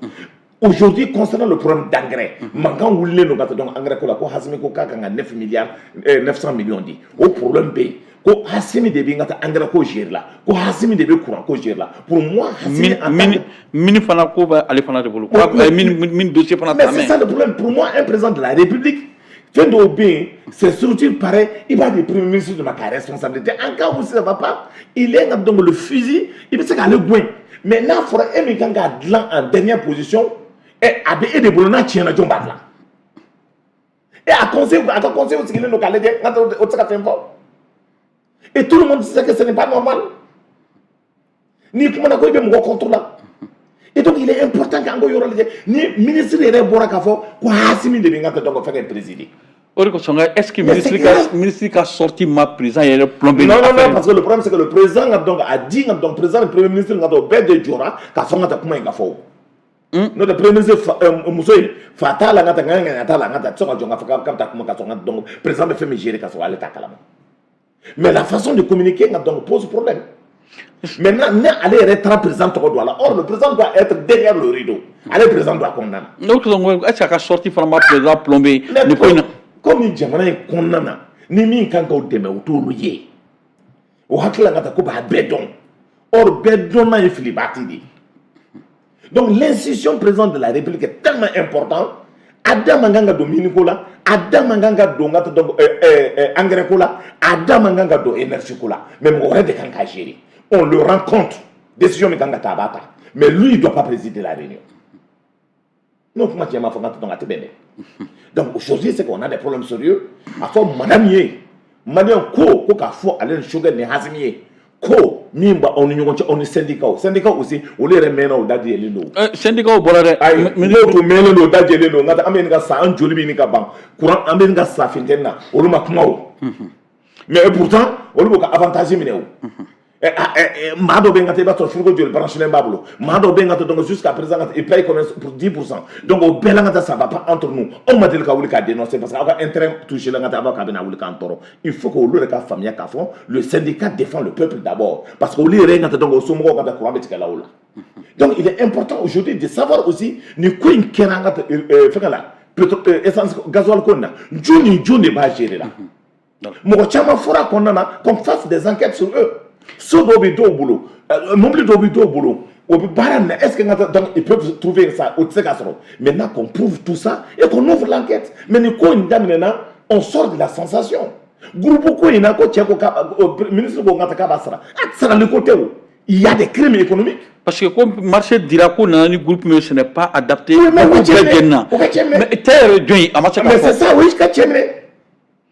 Aujourd'hui, concernant le problème d'engrais, mankan wulilen don ka taa, donc engrais ko la, ko Assimi ko k'a kan ka 9 milliards 900 millions di. O problème bɛ yen, ko Assimi de bɛ n ka taa engrais ko gérer la, ko Assimi de bɛ courant ko gérer la. Pour moi, Assimi en tant que mini fana ko bɛ ale fana de bolo, mini dossier fana. Mais c'est ça le problème. Pour moi, un président de la République, fɛn dɔw bɛ yen, c'est structure pareil, i b'a di premier ministre de ma ka responsabilité. En cas où ça va pas, il est donc le fusil, i bɛ se k'ale gɛn. Mais n'a fɔra e min kan k'a dilan en dernière position, ɛ a bɛ e de bolo, n'a tiɲɛna, jɔn b'a dilan? E a conseil, a ka conseil sigilen don k'a lajɛ, n ka o tɛ se ka fɛn fɔ. Et tout le monde sait que ce n'est pas normal. N'i kumana ko i bɛ mɔgɔ contre la. Et donc il est important k'an k'o yɔrɔ lajɛ. Ni ministre yɛrɛ bɔra k'a fɔ ko Assimi de bɛ n ka donc fɛn kɛ présider. O de kosɔn, est ce que ministre ka sortie ma président yɛrɛ plombé? Non, non, non, parce que le problème, c'est que le président donc a dit, donc président, le premier ministre nka, donc bɛɛ de jɔra k'a fɔ n ka taa kuma in ka fɔ o. N'o tɛ, premier ministre muso in fa t'a la, n ka taa ŋaɲa t'a la, n ka taa tɛ se ka jɔ n ka fɔ k'a bɛ taa kuma ka sɔrɔ n ka, donc président bɛ fɛn min gérer ka sɔrɔ ale t'a kalama. Mais la façon de communiquer donc pose problème. Maintenant, ne ale yɛrɛ taara président tɔgɔ don a la. Or le président doit être derrière le rideau. Ale président don a kɔnɔna na. N'o kosɔn, est ce que a ka sortie fana ma président plombé nin ko in na? Komi jamana in kɔnɔna na, ni min kan k'o dɛmɛ, o t'olu ye. O hakili la ka taa ko b'a bɛɛ dɔn. Or bɛɛ dɔnna ye filibaati de ye. Donc l'institution président de la République est tellement important. A da man kan ka don miniko la, a da man kan ka don n ka donc engrais ko la, a da man kan ka don énergie ko la, mais mɔgɔ wɛrɛ de kan k'a gérer. On le rend compte, décision min kan ka ta, a b'a ta, mais lui, il doit pas présider la réunion. N'o kuma tiɲɛ ma fɔ n ka, donc a tɛ bɛn dɛ. Donc aujourd'hui, c'est qu'on a des problèmes sérieux. A fɔ madame ye, maliyɛn ko k'a fɔ ale ni Choguel ni Assimi ye ko min b'aw ni ɲɔgɔn cɛ, aw ni syndicat, syndicat aussi, olu yɛrɛ mɛnna, o da jɛlen don. Syndicat bɔra dɛ. Ayi, n'o tun mɛnnen don, o da jɛlen don. Nka an bɛ nin ka sa, an joli bɛ ɲini ka ban courant, an bɛ nin ka sa funteni na, olu ma kuma o. Mais pourtant olu b'o ka avantage minɛ o. Maa dɔw bɛ yen ka taa, i b'a sɔrɔ frigo joli branché b'a bolo, maa dɔw bɛ yen ka taa, donc jusqu'à présent ka taa, il paye combien pour 10%. Donc o bɛɛ la ka taa, ça va pas entre nous. Anw ma deli ka wuli k'a dénoncer, parce que aw ka intérêt touché la, ka taa a b'a fɔ k'a bɛna wuli k'an tɔɔrɔ. Il faut que olu yɛrɛ ka faamuya k'a fɔ le syndicat défend le peuple d'abord, parce que olu yɛrɛ ka taa, donc o somɔgɔw ka taa courant bɛ tigɛ la o la. Donc il est important aujourd'hui de savoir aussi nin ko in kɛra an ka fɛngɛ la, pétrole, essence, gasoil ko in na, jɔn ni jɔn de b'a gérer la. Mɔgɔ caman fɔra a kɔnɔna na, qu'on fasse des enquêtes sur eux. So dɔw bɛ dɔw bolo, mobili dɔw bɛ dɔw bolo. O bɛ baara min na, est-ce que n ka taa, donc ils peuvent trouver ça, o tɛ se ka sɔrɔ. Maintenant qu'on prouve tout ça et qu'on ouvre l'enquête. Mais nin ko in daminɛna, on sort de la sensation. Groupe ko in na, ko cɛ ko k'a, ministre ko n ka taa k'a b'a sara, a sarali ko tɛ o. Il y a des crimes économiques. Parce que ko marché dira ko nana ni groupe min, ce n'est pas adapté. Oui, mais ko o cɛ bɛɛ minɛ. jɛnina. O ka cɛ minɛ. Mais tɛ yɛrɛ jɔn ye, a ma se ka Mais fɔ. c'est ça, oui, ka cɛ minɛ,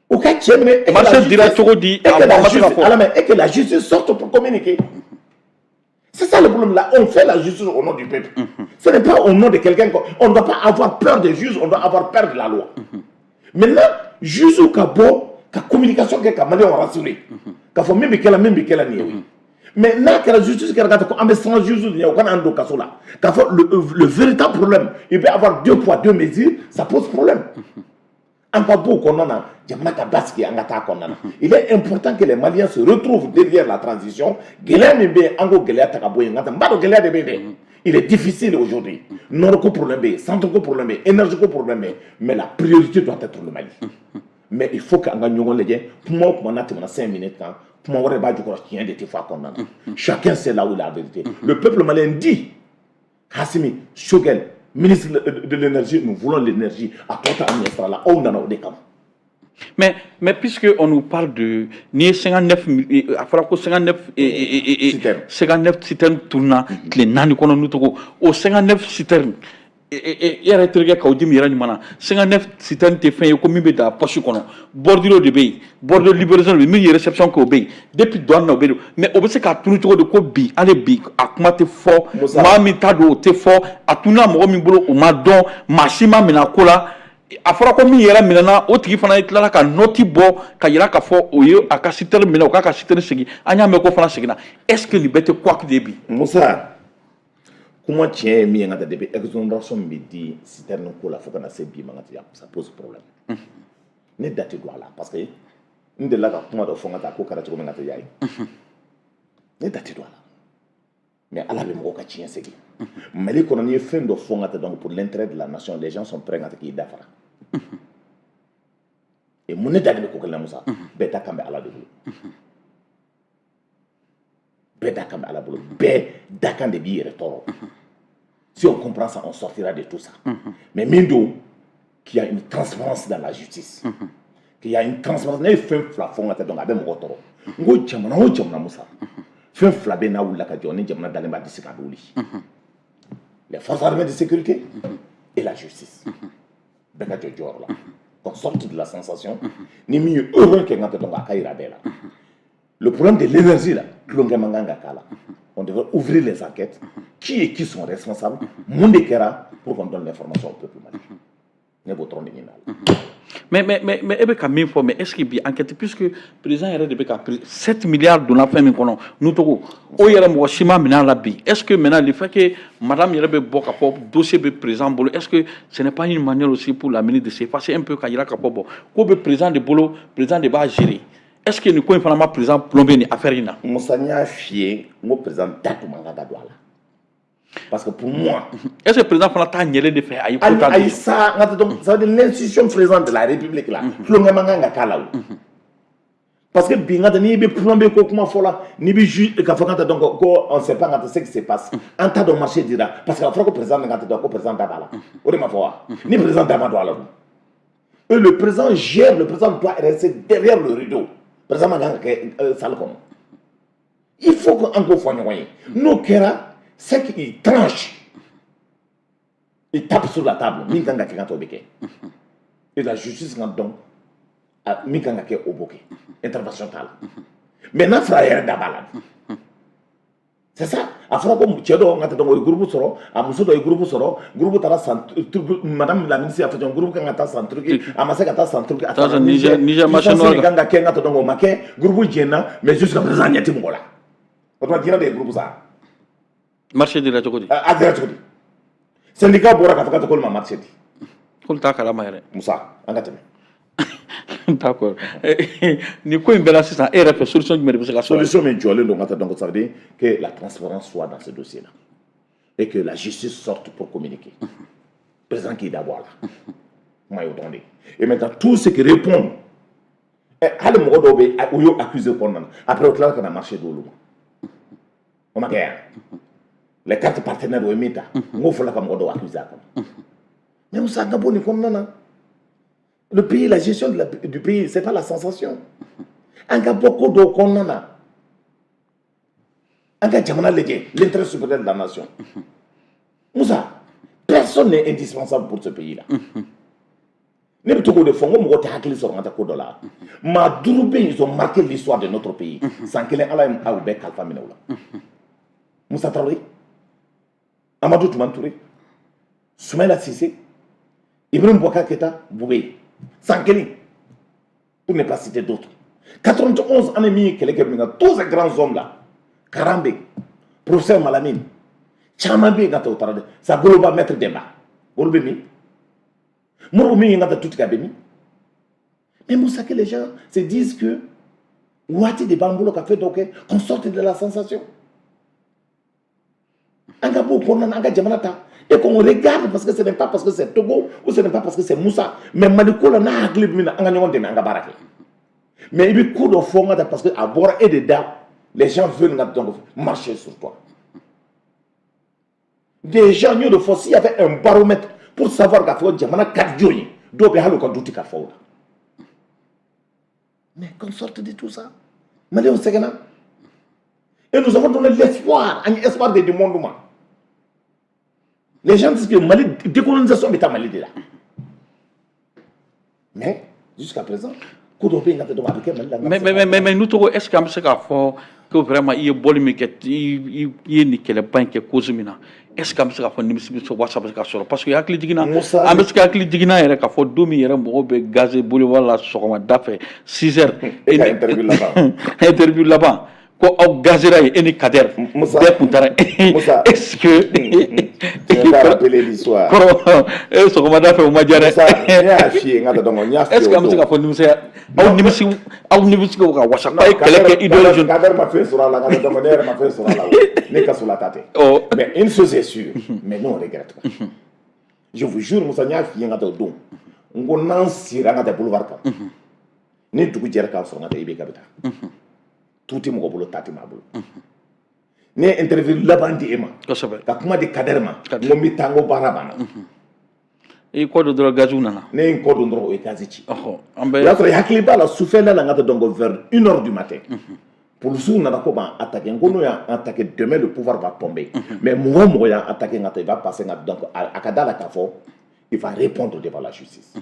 o ka cɛ minɛ. Et que Marché la dira justice- cogo di, et a que la ma se ka justice fɔ. Ala, mais et que la justice sorte pour communiquer. C'est ça le problème là. On fait la justice au nom du peuple. Ce n'est pas au nom de quelqu'un. On ne doit pas avoir peur des juges, on doit avoir peur de la loi. Maintenant, juge ka bɔ ka communication kɛ ka maliyɛnw rassurer. K'a fɔ min bɛ kɛ la, min bɛ kɛ la nin ye o ye. Mais n'a kɛra justice kɛra ka taa ko an bɛ siran juge ɲɛ, o kana an don kaso la. K'a fɔ le véritable problème, il peut y avoir deux poids, deux mesures, ça pose problème. An ka bɔ o kɔnɔna na, jamana ka basigi, an ka taa kɔnɔna na. Il est important que les Maliens se retrouvent derrière la transition. Gɛlɛya min bɛ yen, an k'o gɛlɛya ta ka bɔ yen. N ka taa n b'a dɔn gɛlɛya de bɛ yen dɛ. Il est difficile aujourd'hui. Nord ko problème bɛ yen, centre ko problème bɛ yen, énergie ko problème bɛ yen, mais la priorité doit être le Mali. Mais il faut qu'an ka ɲɔgɔn lajɛ. Kuma o kuma n'a tɛmɛna 5 minutes kan, kuma wɛrɛ b'a jukɔrɔ, tiɲɛ de tɛ fɔ a kɔnɔna na. Chacun sait là où il a la vérité. Le peuple malien dit: Assimi, Choguel, ministre de l'énergie, nous voulons l'énergie. A tɔ ta an ɲɛ sira la, aw nana o de kama. Mais puisque on nous parle de n'i ye 59 a fɔra ko 59 Citerne. 59 citerne tununa tile 4 kɔnɔ, n'u tɔgɔ o 59 citerne, e yɛrɛ terikɛ Kaou Djim yɛrɛ ɲuman na, 59 citerne tɛ fɛn ye ko min bɛ da poche kɔnɔ. Bordereau de bɛ yen, bordereau livraison de bɛ yen, min ye réception kɛ o bɛ yen, depuis douane na o bɛ yen. Mais o bɛ se k'a tunu cogo di ko bi, hali bi a kuma tɛ fɔ? Musa. Maa min ta don, o tɛ fɔ. A tununa mɔgɔ min bolo, o ma dɔn, maa si ma minɛ a ko la. A fɔra ko min yɛrɛ minɛna, o tigi fana tilala ka note bɔ ka yira k'a fɔ o ye a ka citerne minɛ, o k'a ka citerne segin. An y'a mɛn ko fana seginna. Est ce que nin bɛɛ tɛ couac de ye bi? Musa, kuma tiɲɛ ye min ye, n ka taa depuis exonération min bɛ di citerne ko la fo ka na se bi ma, n ka taa, ça pose problème. Ne da tɛ don a la parce que n delila ka kuma dɔ fɔ, n ka taa ko kɛra cogo min, n ka taa y'a ye. Ne da tɛ don a la, mais Ala bɛ mɔgɔw ka tiɲɛ segin. Mali kɔnɔ, n'i ye fɛn dɔ fɔ, n ka taa, donc pour l'intérêt de la nation, les gens sont prêts ka taa k'i dafara. Et mun ne da de bɛ ko kelen na, Musa, bɛɛ da kan bɛ Ala de bolo. Bɛɛ da kan bɛ Ala bolo, bɛɛ da kan de b'i yɛrɛ tɔɔrɔ. Si on comprend ça, on sortira de tout ça. Mais min don, qu'il y a une transparence dans la justice, qu'il y a une transparence. Ne ye fɛn fila fɔ, n ka taa, donc a bɛ mɔgɔ tɔɔrɔ. N ko jamana o jamana, Musa, fɛn fila bɛ n'a wulila ka jɔ ni jamana dalen b'a disi kan, a bɛ wuli: les forces armées de sécurité et la justice. Bɛɛ ka jɔ jɔyɔrɔ la, qu'on sorte de la sensation. Ni min ye erreur kɛ, n ka taa, donc a ka yira bɛɛ la. Le problème de l'énergie là, tulonkɛ man kan ka k'a la. On devrait ouvrir les enquêtes, qui et qui sont responsables, mun de kɛra, pour qu'on donne l'information au peuple malien. Ne b'o dɔrɔn de ɲini a la. Mais e bɛ ka min fɔ, mais est ce que bi enquête, puisque président yɛrɛ de bɛ ka 7 milliards donna fɛn min kɔnɔ, n'u tɔgɔ o yɛrɛ, mɔgɔ si ma minɛ a la bi. Est ce que maintenant, le fait que madame yɛrɛ bɛ bɔ ka fɔ dossier bɛ président bolo, est ce que ce n'est pas une manière aussi pour la ministre de s'effacer un peu, ka yira ka fɔ bon, ko bɛ président de bolo, président de b'a gérer? Est ce que nin ko in fana ma président plombé nin affaire in na? Musa, n y'a f'i ye, n ko président da tun man kan ka don a la parce que pour moi Est ce que président fana t'a ɲɛlen de fɛ a ye ko ta? Ayi sa, n ka donc ça veut dire l'institution président de la République là, tulonkɛ man kan ka k'a la o. Parce que bi, n ka taa, n'i bɛ plombé ko kuma fɔ la, n'i bɛ ju ka fɔ ka taa, donc ko on sait pas, n ka taa, ce qui se passe, an t'a dɔn. Marché dira parce que a fɔra ko président ka taa, ko président da b'a la. O de ma fɔ wa? Ni président da ma don a la dun? Et le président gère, le président doit rester derrière le rideau. Président man kan ka kɛ salle kɔnɔ. Il faut que an k'o fɔ ɲɔgɔn ye. N'o kɛra, c'est qu'il tranche, il tape sur la table. Min kan ka kɛ, ka t'o bɛ kɛ. Et la justice ka dɔn min kan ka kɛ, o b'o kɛ, intervention t'a la. Mais n'a fɔra a yɛrɛ da b'a la, c'est ça. A fɔra ko cɛ dɔ, n ka tɛ dɔn, o ye groupe sɔrɔ, a muso dɔ ye groupe sɔrɔ, groupe taara san Turki. Madame la ministre y'a fɔ cogo, groupe kan ka taa san Turki, a ma se ka taa san Turki, a taara Niger. Niger marché noir kan ka kɛ, n ka tɛ dɔn, o ma kɛ, groupe jɛnna. Mais jusqu'à présent, ɲɛ tɛ mɔgɔ la. O tuma jinɛ de ye groupe sa. Marché dira cogo di? A dira cogo di? Syndicat bɔra k'a fɔ k'a tɛ k'olu ma marché di. K'olu t'a kalama yɛrɛ. Musa, an ka tɛmɛ. D'accord. Nin ko in bɛɛ la sisan, e yɛrɛ fɛ, solution jumɛn de bɛ se ka sɔrɔ? Solution min jɔlen don, ka taa, donc ça veut dire que la transparence soit dans ce dossier là et que la justice sorte pour communiquer. Président k'i da bɔ a la, kuma y'o dɔrɔn de ye. Et maintenant, tout ce qui répond, hali mɔgɔ dɔw bɛ u y'o accusé kɔnɔna na, après o tilala ka na marché d'olu ma, o ma kɛ yan. Les quatre partenaires, o ye min ta, n k'o fɔla ka mɔgɔ dɔw accuser a kɔnɔ. Mais Moussa, an ka bɔ nin kɔnɔna na. Le pays, la gestion du pays, c'est pas la sensation. An ka bɔ ko dɔw kɔnɔna na, an ka jamana lajɛ, l'intérêt supérieur de la nation. Moussa, personne n'est indispensable pour ce pays là. Ne bɛ to k'o de fɔ, n ko mɔgɔ tɛ hakili sɔrɔ n ka taa ko dɔ la. Maa duuru bɛ yen, ils ont marqué l'histoire de notre pays. San kelen, Ala ye aw bɛɛ kalifa minɛ o la: Moussa Traoré, Amadou Toumani Touré, Soumaïla Cissé, Ibrahim Boubacar Keïta, Boubèye. San kelen, pour ne pas citer d'autres. 91 an ye min ye kɛlɛ kɛ min kan, tous ces grands hommes là, Karambe, professeur Malamine, caman bɛ yen ka taa o taara dɛ. Sa Goloba, maître Demba, olu bɛ min? Modibo min ye n ka taa tu tigɛ, a bɛ min? Mais Moussa, que les gens se disent que waati de b'an bolo ka fɛn dɔw kɛ, qu'on sorte de la sensation. An ka bɔ o kɔnɔna na, an ka jamana ta et qu'on regarde, parce que ce n'est pas parce que c'est Togo ou ce n'est pas parce que c'est Moussa, mais Mali ko la, n'a hakili bɛ min na, an ka ɲɔgɔn dɛmɛ, an ka baara kɛ. Mais i bɛ ko dɔ fɔ n ka taa, parce que a bɔra e de da, les gens veulent ka donc marcher sur toi. Déjà, n y'o de fɔ, s'il y avait un baromètre pour savoir k'a fɔ jamana ka di jɔn ye, dɔw bɛ hali u ka du tɛ ka fɔ o la. Mais qu'on sorte de tout ça. Maliyɛnw sɛgɛnna et nous avons donné l'espoir, an ye espoir de di monde ma. Les gens disent que Mali, décolonisation bɛ taa Mali de la, mais jusqu'à présent, ko dɔw bɛ yen ka tɛ dɔn a bɛ kɛ Mali la. Mais n'u tɔgɔ, est ce que an bɛ se k'a fɔ que vraiment i ye bɔli min kɛ, i ye nin kɛlɛba in kɛ cause min na, est ce que an bɛ se k'a fɔ nimisi wasa bɛ se ka sɔrɔ? Parce que hakili jiginna, an bɛ se ka hakili jiginna yɛrɛ k'a fɔ don min yɛrɛ mɔgɔw bɛ gazer boulevard la sɔgɔmada fɛ 6 heures. E ka interview laban. Interview laban ko aw gazera yen, e ni Kader bɛɛ kun taara. Moussa, est ce que tu m'as rappelé l'histoire. Kɔrɔ e sɔgɔmada fɛ, o ma diya dɛ. Moussa, ne y'a f'i ye n ka dɔn, n y'a f'i ye. Est ce que an bɛ se k'a fɔ nimisiya, aw nimisi ka wasa k'a ye kɛlɛ kɛ idéologie? Kader ma fɛn sɔrɔ a la, n ka dɔn, ne yɛrɛ ma fɛn sɔrɔ a la, ne kasola ta tɛ. Mais une chose est sûre, mais nous, on regrette pas. Je vous jure, Moussa, n y'a f'i ye n ka taa o don, n ko n'an sera an ka taa boulevard kan, ni dugu jɛra k'an sɔrɔ n ka taa, IBK bɛ taa tu tɛ mɔgɔ bolo, ta tɛ maa bolo. Ne ye interview laban di e ma ka kuma di Kader ma, n ko n bɛ taa, n ko baara banna. I kɔ don dɔrɔn, gaziw nana. Ne ye n kɔ don dɔrɔn, o ye gazi ci. An bɛ O y'a sɔrɔ i hakili b'a la, sufɛla la, n ka taa donc vers 1 heure du matin, policiers nana ko b'an attaquer. N ko n'o y'an attaquer demain, le pouvoir va tomber. Mais mɔgɔ o mɔgɔ y'an attaquer, n ka taa, il va passer, n ka donc a ka da la k'a fɔ il va répondre devant la justice.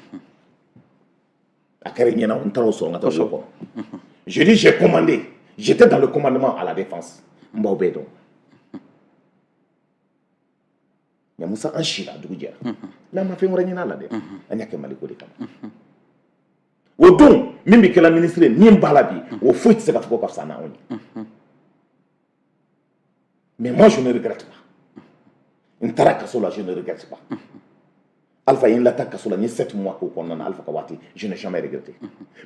A kɛra ɲɛna, n taara o sɔrɔ n ka taa o kɔnɔ. Je dis, j'ai commandé, j'étais dans le commandement à la défense, n b'aw bɛɛ dɔn. Mais Musa, an sira, dugu jɛra, mais an ma fɛn wɛrɛ ɲini a la dɛ, an y'a kɛ Maliko de kama. O don, min bɛ kɛla ministre ye, min b'a la bi, o foyi tɛ se ka fɔ ko ka fisa n'anw ye. Mais moi, je ne regrette pas. N taara kaso la, je ne regrette pas. Alpha ye n lata kaso la, n ye 7 mois k'o kɔnɔna na, Alpha ka waati, je n'ai jamais regretté.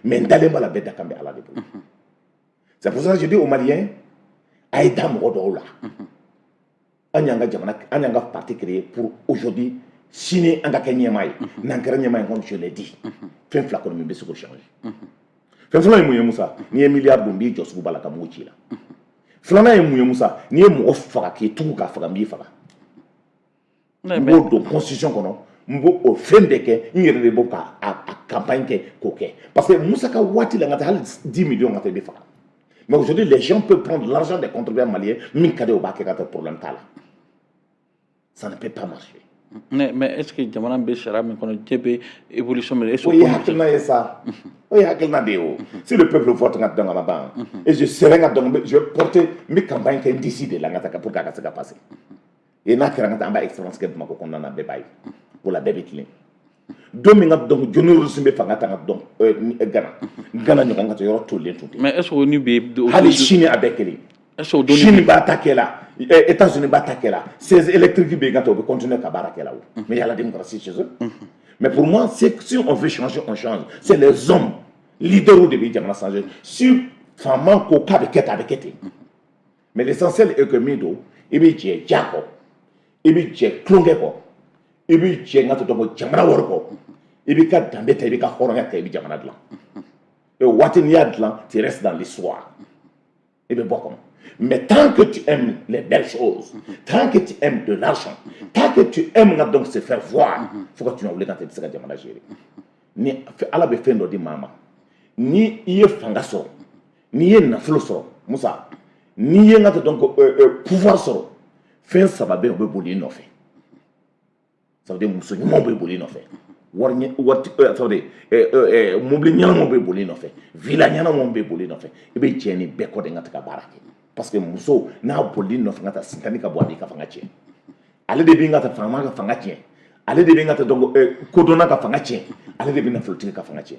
Mais n dalen b'a la, bɛɛ dakan bɛ Ala de bolo. C'est pour ça que je dis aux Maliens, a ye da mɔgɔ dɔw la. An y'an ka jamana, an y'an ka parti créé pour aujourd'hui, sini an ka kɛ ɲɛmaa ye. N'an kɛra ɲɛmaa ye, comme je l'ai dit, fɛn fila kɔni min bɛ se k'o changer. Fɛn fɔlɔ ye mun ye, Musa? N'i ye miliyari dun, n b'i jɔ sugu ba la ka mugu ci i la. Filanan ye mun ye, Musa? N'i ye mɔgɔ faga k'i tugu k'a faga, n b'i faga. N b'o don constitution kɔnɔ, n b'o o fɛn bɛɛ kɛ, n yɛrɛ de b'o ka a campagne kɛ k'o kɛ. Parce que Musa ka waati la, n ka taa hali 10 millions ka taa, i bɛ faga. Mais aujourd'hui, les gens peuvent prendre l'argent des contribuables maliens, min ka di o b'a kɛ ka taa, problème t'a la. Ça ne peut pas marcher. Mais est ce que jamana bɛ sariya min kɔnɔ, diɲɛ bɛ évolution min, est ce O ye hakilina ye sa, o ye hakilina de ye o. Si le peuple vote, n ka dɔn, a ma ban. Et je serai, n ka dɔn, je vais porter, n bɛ campagne kɛ n disi de la, n ka taa, pour que a ka se ka passer. Et n'a kɛra, n ka taa, an b'a expérience kɛ Bamakɔ kɔnɔna na, bɛɛ b'a ye. O la bɛɛ bɛ tilen. Don min ka dɔn Johnny Rose bɛ fanga ta, ka dɔn Gana, Gana ɲɔgɔn ka taa yɔrɔ tolilen tun tɛ. Mais est ce que o ni bi Hali sini a bɛɛ kelen. Est ce que o don Chine b'a ta kɛ la, États-Unis b'a ta kɛ la, siège électrique bɛ yen ka taa, o bɛ continuer ka baara kɛ la o. Mais il y a la démocratie chez eux. Mais pour moi, c'est si on veut changer, on change. C'est les hommes, leaders de bɛ jamana changer. Si faama ko k'a bɛ kɛ tan, a bɛ kɛ ten. Mais l'essentiel est que min don, i bɛ jɛ ja kɔ, i bɛ jɛ tulonkɛ kɔ, i bɛ jɛ n ka to dɔn ko jamana wari kɔ, i b'i ka danbe ta, i b'i ka hɔrɔnya ta, i bɛ jamana dilan. Et waati n'i y'a dilan, tu restes dans l'histoire. I bɛ bɔ a kɔnɔ. Mais tant que tu aimes les belles choses, tant que tu aimes de l'argent, tant que tu aimes donc se faire voir, fo ka tuɲa wuli kan tɛ, i tɛ se ka jamana gérer. Ni Ala bɛ fɛn dɔ di maa ma, ni i ye fanga sɔrɔ, n'i ye nafolo sɔrɔ, Musa, n'i ye n ka tɛ donc pouvoir sɔrɔ, fɛn saba bɛ yen, o bɛ boli i nɔfɛ. Ça veut dire muso ɲumanw bɛ boli i nɔfɛ, wari ɲɛ wari, ça veut dire mobili ɲɛnamaw bɛ boli i nɔfɛ, villa ɲɛnamaw bɛ boli i nɔfɛ. I bɛ jɛ nin bɛɛ kɔ de n ka taa ka baara kɛ, parce que muso n'a bolila i nɔfɛ ka taa, sintani ka bɔ, a b'i ka fanga tiɲɛ. Ale de bɛ n ka taa faama ka fanga tiɲɛ, ale de bɛ n ka taa donc kodɔnna ka fanga tiɲɛ, ale de bɛ nafolotigi ka fanga tiɲɛ.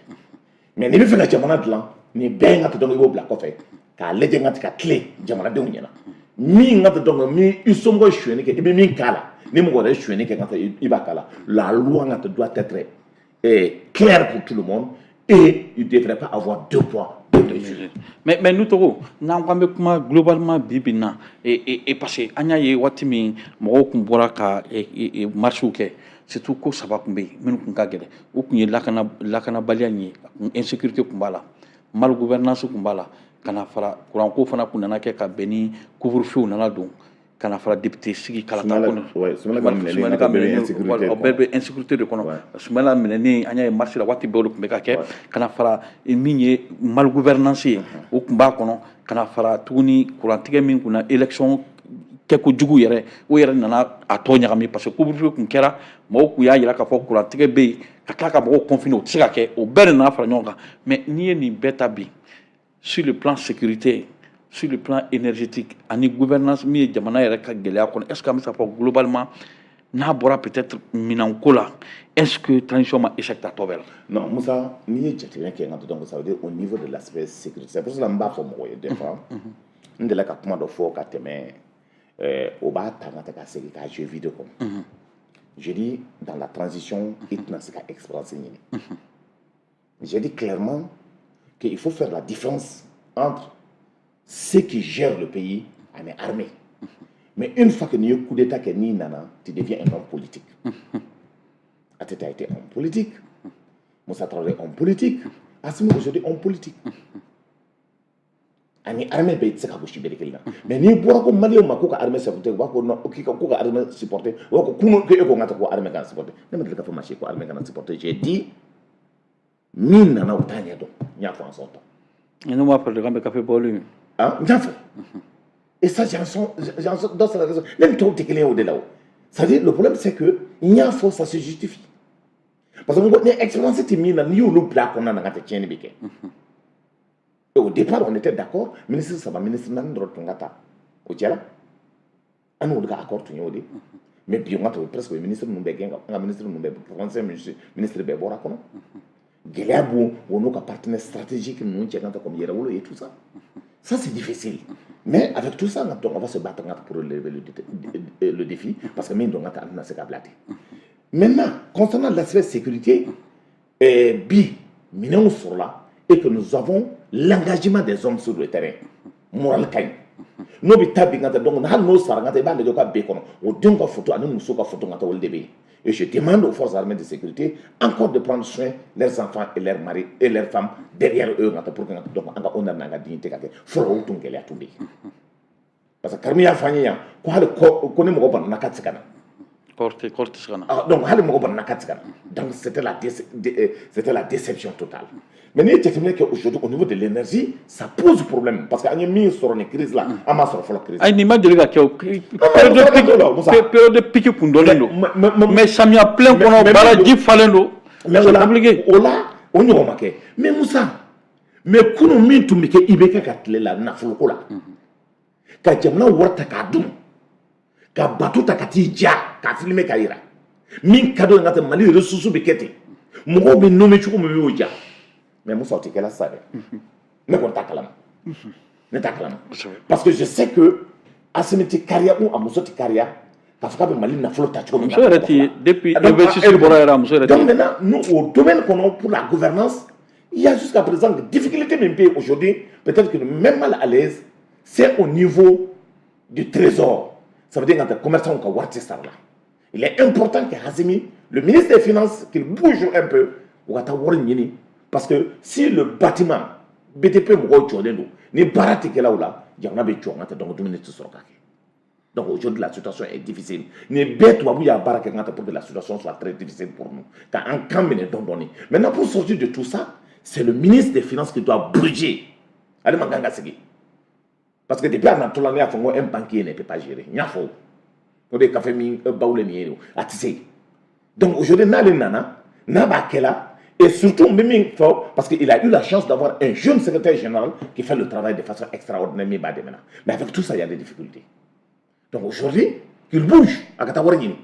Mais n'i bɛ fɛ ka jamana dilan, nin bɛɛ n ka taa donc i b'o bila kɔfɛ k'a lajɛ n ka ka tilen jamanadenw ɲɛna. Min ka taa donc min i somɔgɔ ye sonyɛni kɛ, i bɛ min k'a la, ni mɔgɔ wɛrɛ ye sonyɛni kɛ ka taa, i b'a k'a la. La loi n ka doit être claire pour tout le monde et il ne devrait pas avoir deux poids, deux mesures. Mais nous Togo, n'an ko an bɛ kuma globalement bi bi in na, et parce que an y'a ye waati min mɔgɔw tun bɔra ka marches kɛ, surtout ko saba tun bɛ yen minnu tun ka gɛlɛn. O tun ye lakana, lakanabaliya in ye, insécurité tun b'a la, mal gouvernance tun b'a la, ka na fara kuranko fana tun nana kɛ ka bɛn ni couvre-feu nana don, ka na fara député sigi kalata ko Soumaïla ka minɛni, o bɛɛ bɛ insécurité de kɔnɔ. Soumaïla minɛni, an y'a ye marche la, waati bɛɛ o de tun bɛ ka kɛ, ka na fara min ye mal gouvernance ye, o tun b'a kɔnɔ, ka na fara tuguni kurantigɛ min kunna, élection kɛko jugu yɛrɛ, o yɛrɛ nana a tɔ ɲagami, parce que couvre-feu tun kɛra, mɔgɔw tun y'a jira k'a fɔ kurantigɛ bɛ yen, ka tila ka mɔgɔw confiner, o tɛ se ka kɛ. O bɛɛ de nana fara ɲɔgɔn kan. Mais n'i ye nin bɛɛ ta bi, sur le plan sécurité, sur le plan énergétique ani gouvernance min ye jamana yɛrɛ ka gɛlɛya kɔnɔ, est ce que an bɛ se k'a fɔ globalement, n'a bɔra peut-être minɛnko la, est ce que transition ma échec ta tɔ bɛɛ la? Non, Musa, n'i ye jateminɛ kɛ n ka, donc ça veut dire au niveau de l'aspect sécurité, c'est pour cela n b'a fɔ mɔgɔw ye des fois, n delila ka kuma dɔ fɔ ka tɛmɛ, o b'a ta n ka ka segin k'a jeu vidéo kɔnɔ. Je dis, dans la transition, i tɛna se ka expérience ɲini. J'ai dit clairement qu'il faut faire la différence entre ceux qui gèrent le pays ani armée. Mais une fois que n'i ye coup d'état kɛ, n'i nana, tu deviens un homme politique. ATT a été homme politique, Moussa Traoré homme politique, Assimi aujourd'hui homme politique. Ani armée bɛɛ, i tɛ se ka gosi bere kelen na. Mais n'i bɔra ko maliyɛnw ma ko ka armée supporter, u b'a fɔ non, k'i ka ko ka armée supporter, u b'a fɔ kunun ko e ko n ka taa ko armée kana supporter. Ne ma deli ka fɔ maa si ko armée kana supporter. J'ai dit min nana, o t'a ɲɛ dɔn. N y'a fɔ en son temps. N'u m'a fɔ k'an bɛ kafe bɔli min. Ah, n y'a fɔ. Et ça, j'en sont dans la raison. Ne ni tɔw tɛ kelen ye o de la o. C'est-à-dire, le problème, c'est que n y'a fɔ, ça se justifie. Parce que ni expérience tɛ min na, n'i y'olu bila a kɔnɔna na, ka tɛ tiɲɛni bɛ kɛ. Et au départ, on était d'accord, ministre saba, ministre naani dɔrɔn tun ka taa. O cɛla. An n'olu ka accord tun y'o de. Mais bi, n ka to presque ministre ninnu bɛɛ gɛn ka, an ka ministre ninnu bɛɛ, 35 ministre bɛɛ bɔra kɔnɔ. Gɛlɛya b'o o n'u ka partenaire stratégique ninnu cɛ kan comme Yɛrɛwolo et tout ça. Ça, c'est difficile. Mais avec tout ça, donc, on va se battre pour relever le défi, parce que min don ka taa, an tɛna se ka bila ten. Maintenant, concernant l'aspect sécurité, bi, minɛnw sɔrɔla et que nous avons l'engagement des hommes sur le terrain. Moral ka ɲi. N'o bɛ taa bi ka taa, donc hali n'o sara ka taa, i b'a lajɛ ka bɛɛ kɔnɔ, o denw ka photo ani muso ka photo ka taa, olu de bɛ yen. Et je demande aux forces armées de sécurité encore de prendre soin leurs enfants et leurs maris et leurs femmes derrière eux pour que donc an ka honneur n'an ka dignité ka kɛ. Fɔlɔ, o tun gɛlɛya tun bɛ yen. Parce que Karimu y'a fɔ an ye yan ko hali kɔ ko ni mɔgɔ banana k'a tɛ se ka na. Kɔrɔ tɛ se ka na. Ah, donc hali mɔgɔ banana k'a tɛ se ka na. Donc c'était la déception totale. Mais n'i ye jateminɛ kɛ aujourd'hui, au niveau de l'énergie, ça pose problème, parce que an ye min sɔrɔ nin crise la, an m'a sɔrɔ fɔlɔ crise. Ayi, nin ma deli ka kɛ o. Période de pic kun dɔnnen don. Mais samiya plein kɔnɔ, baaraji falen don. Mais o la, o la, o ɲɔgɔn ma kɛ. Mais Musa, mais kunun min tun bɛ kɛ IBK ka tile la nafoloko la, ka jamana wari ta k'a dun, ka bateau ta ka t'i ja k'a filmer k'a yira min ka d'o ye, ka tɛ Mali ressources bɛ kɛ ten, mɔgɔw bɛ nommer cogo min y'o ja. Mais Musa, o tɛ kɛla sisan dɛ. Ne kɔni t'a kalama, ne t'a kalama, parce que je sais que Assimi tɛ kariya ou a muso tɛ kariya k'a fɔ k'a bɛ Mali nafolo ta cogo min. Muso yɛrɛ ti, depuis investisseur bɔra yɛrɛ, a muso yɛrɛ ti. Donc maintenant, nous, au domaine kɔnɔ, pour la gouvernance, il y a jusqu'à présent des difficultés min bɛ yen aujourd'hui, peut-être que même mal à l'aise, c'est au niveau du trésor. Ça veut dire que commerçant ka wari tɛ sara la. Il est important que Assimi, le ministre des Finances, qu'il bouge un peu, u ka taa wari ɲini, parce que si le bâtiment BTP mɔgɔw jɔlen don, Ni baara tɛ kɛla o la, jamana bɛ jɔ n ka taa, donc dumuni tɛ sɔrɔ ka kɛ. Donc aujourd'hui, la situation est difficile. Ni bɛɛ tubabu y'a baara kɛ n ka taa pour que la situation soit très difficile pour nous, ka an kan minɛ dɔɔni dɔɔni. Maintenant, pour sortir de tout ça, c'est le ministre des Finances qui doit bouger. Ale man kan ka sigi, parce que depuis a natɔ la, ne y'a fɔ n ko un banquier ne peut pas gérer. N y'a fɔ, o de ye kafe min bawule nin ye, a tɛ se. Donc aujourd'hui, n'ale nana, n'a b'a kɛ la, et surtout n bɛ min fɔ, parce que il a eu la chance d'avoir un jeune secrétaire général qui fait le travail de façon extraordinaire, min b'a dɛmɛ na. Mais avec tout ça, il y a des difficultés. Donc aujourd'hui, qu'il bouge, a ka taa wari ɲini,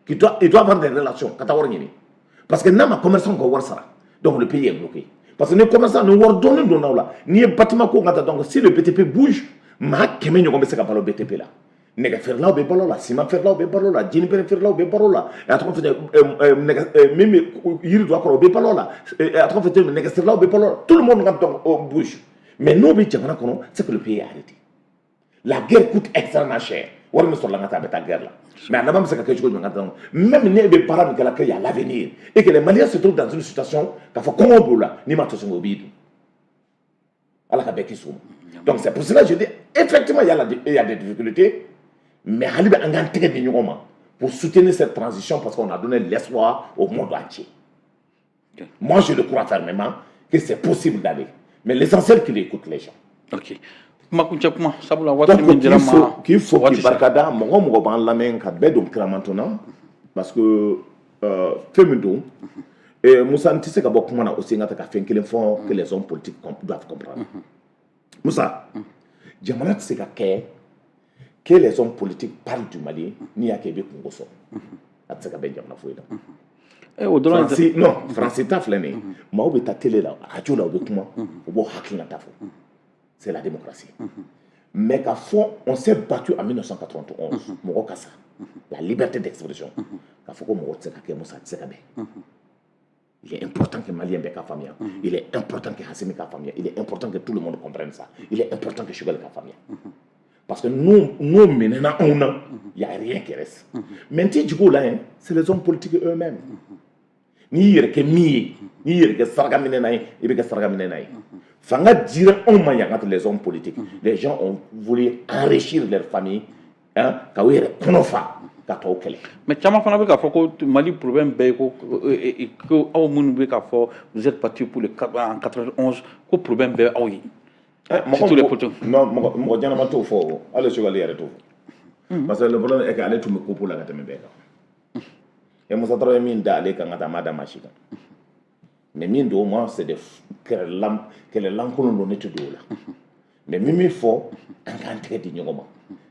qu'il doit il doit avoir des relations, ka taa wari ɲini, parce que n'a ma commerçant ka wari sara, donc le pays est bloqué. Parce que ni commerçant ni wari dɔɔni donna o la, n'i ye bâtiment ko ka taa, donc si le BTP bouge, maa 100 ɲɔgɔn bɛ se ka balo BTP la. Nɛgɛ feerelaw bɛ balo la, ciment feerelaw bɛ balo la, jinipɛrɛ feerelaw bɛ balo la, a tɔgɔ fɛ nɛgɛ min bɛ yiri don a kɔrɔ, o bɛ balo la, a tɔgɔ fɛ nɛgɛsirilaw bɛ balo la. Tout le monde ka donc bouge. Mais n'o bɛ jamana kɔnɔ, c'est que le pays est arrêté. La guerre coûte extrêmement cher. Wari min sɔrɔla, ka taa, a bɛ taa guerre la. Mais a laban bɛ se ka kɛ cogo jumɛn? Ka taa même ne bɛ baara min kɛ la, qu'il y a l'avenir et que les Maliens se trouvent dans une situation k'a fɔ kɔngɔ b'u la, n'i ma to sɔn, o b'i dun. Ala ka bɛɛ kisi o ma. Donc c'est pour cela que je dis, effectivement, il y a des difficultés, mais hali bɛ an k'an tɛgɛ di ɲɔgɔn ma pour soutenir cette transition, parce qu'on a donné l'espoir au monde entier. Moi, je le crois fermement que c'est possible d'aller, mais l'essentiel, qu'il écoute les gens. Ok, kuma kuncɛ kuma, sabula waati min dira ma. K'i fo, k'i barikada. Mɔgɔ o mɔgɔ b'an lamɛn, ka bɛɛ don kiramantɔn na, parce que fɛn min don, Musa, n tɛ se ka bɔ kuma na aussi n ka taa ka fɛn kelen fɔ que les hommes politiques doivent comprendre. Musa, jamana tɛ se ka kɛ que les hommes politiques parlent du Mali. N'i y'a kɛ, i bɛ kungo sɔrɔ. A tɛ se ka bɛn jamana foyi la. O dɔrɔn. Faransi, non, Faransi ta filɛ nin ye, maaw bɛ taa télé la, radio la, u bɛ kuma, u b'o hakilinata fɔ, c'est la démocratie. Mais k'a fɔ on s'est battu en 1991, mɔgɔ ka sa, la liberté d'expression, k'a fɔ ko mɔgɔ tɛ se ka kɛ, Musa, a tɛ se ka bɛn. Il est important que Malien bɛɛ ka faamuya. Il est important que Assimi ka faamuya. Il est important que tout le monde comprenne ça. Il est important que Choguel ka faamuya. Parce que nous, nous minɛna anw na, il y a rien qui reste. Mais n tɛ jigin o la hein, c'est les hommes politiques eux-mêmes. N'i y'i yɛrɛ kɛ min ye, n'i y'i yɛrɛ kɛ saraka minɛna ye, i bɛ kɛ saraka minɛna ye. Fanga dira anw ma yan ka les hommes politiques. Les gens ont voulu enrichir leur famille, hein, ka u yɛrɛ kɔnɔ fa, ka tɔw kɛlɛ. Mais caman fana bɛ k'a fɔ ko Mali problème bɛɛ ye ko aw minnu bɛ k'a fɔ vous êtes parti pour le en 91, ko problème bɛɛ aw ye. Surtout les politiques. Non, mɔgɔ mɔgɔ ɲɛnama t'o fɔ o. Hali Choguel yɛrɛ t'o fɔ. Parce que le problème est que ale tun bɛ kopo la ka tɛmɛ bɛɛ kan. Et Musa Tarawele min da ale kan ka taa, a ma da maa si kan. Mais min don, moi, c'est des kɛlɛ lankolon don, ne tɛ don o la. Mais min fɔ, an k'an tɛgɛ di ɲɔgɔn ma.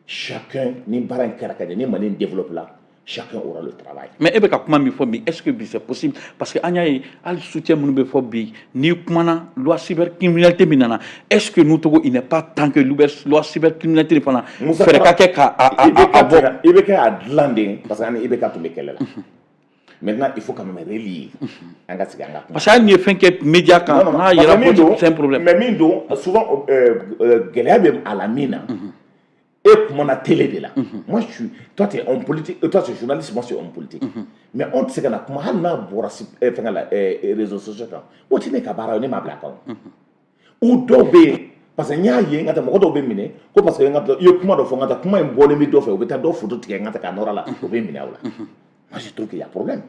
Chacun, ni baara in kɛra ka ɲɛ, ni Mali in développe la, chacun aura le travail. Mais e bɛ ka kuma min fɔ bi, est-ce que bi c'est possible? Parce que an y'a ye, hali soutien minnu bɛ fɔ bi, n'i kumana loi cybercriminalité min nana, est-ce que n'u togo, il n'est pas temps que loi cybercriminalité fana fɛɛrɛ ka kɛ ka a bɔ? I bɛ kɛ a dilan de, parce que an ni IBK tun bɛ kɛlɛ la. Maintenant, il faut quand même relier. An ka sigi, an ka kuma. Parce que hali n'i ye fɛn kɛ média kan, n'a yɛrɛ bɔ, c'est un problème. Mais min don, souvent gɛlɛya bɛ a la min na, e kumana télé de la. Moi, je suis, toi tu es homme politique, toi tu es journaliste, moi je suis homme politique. Mais anw tɛ se ka na kuma hali n'a bɔra fɛngɛ la, réseaux sociaux kan. O tɛ ne ka baara ye, ne m'a bila a kan. O dɔw bɛ yen, parce que n y'a ye n ka taa, mɔgɔ dɔw bɛ minɛ ko parce que n ka taa, i ye kuma dɔ fɔ, n ka taa, kuma in bɔlen bɛ dɔ fɛ, u bɛ taa dɔ photo tigɛ n ka taa k'a nɔrɔ la, o bɛ minɛ o la. Moi, je trouve qu'il y a problème.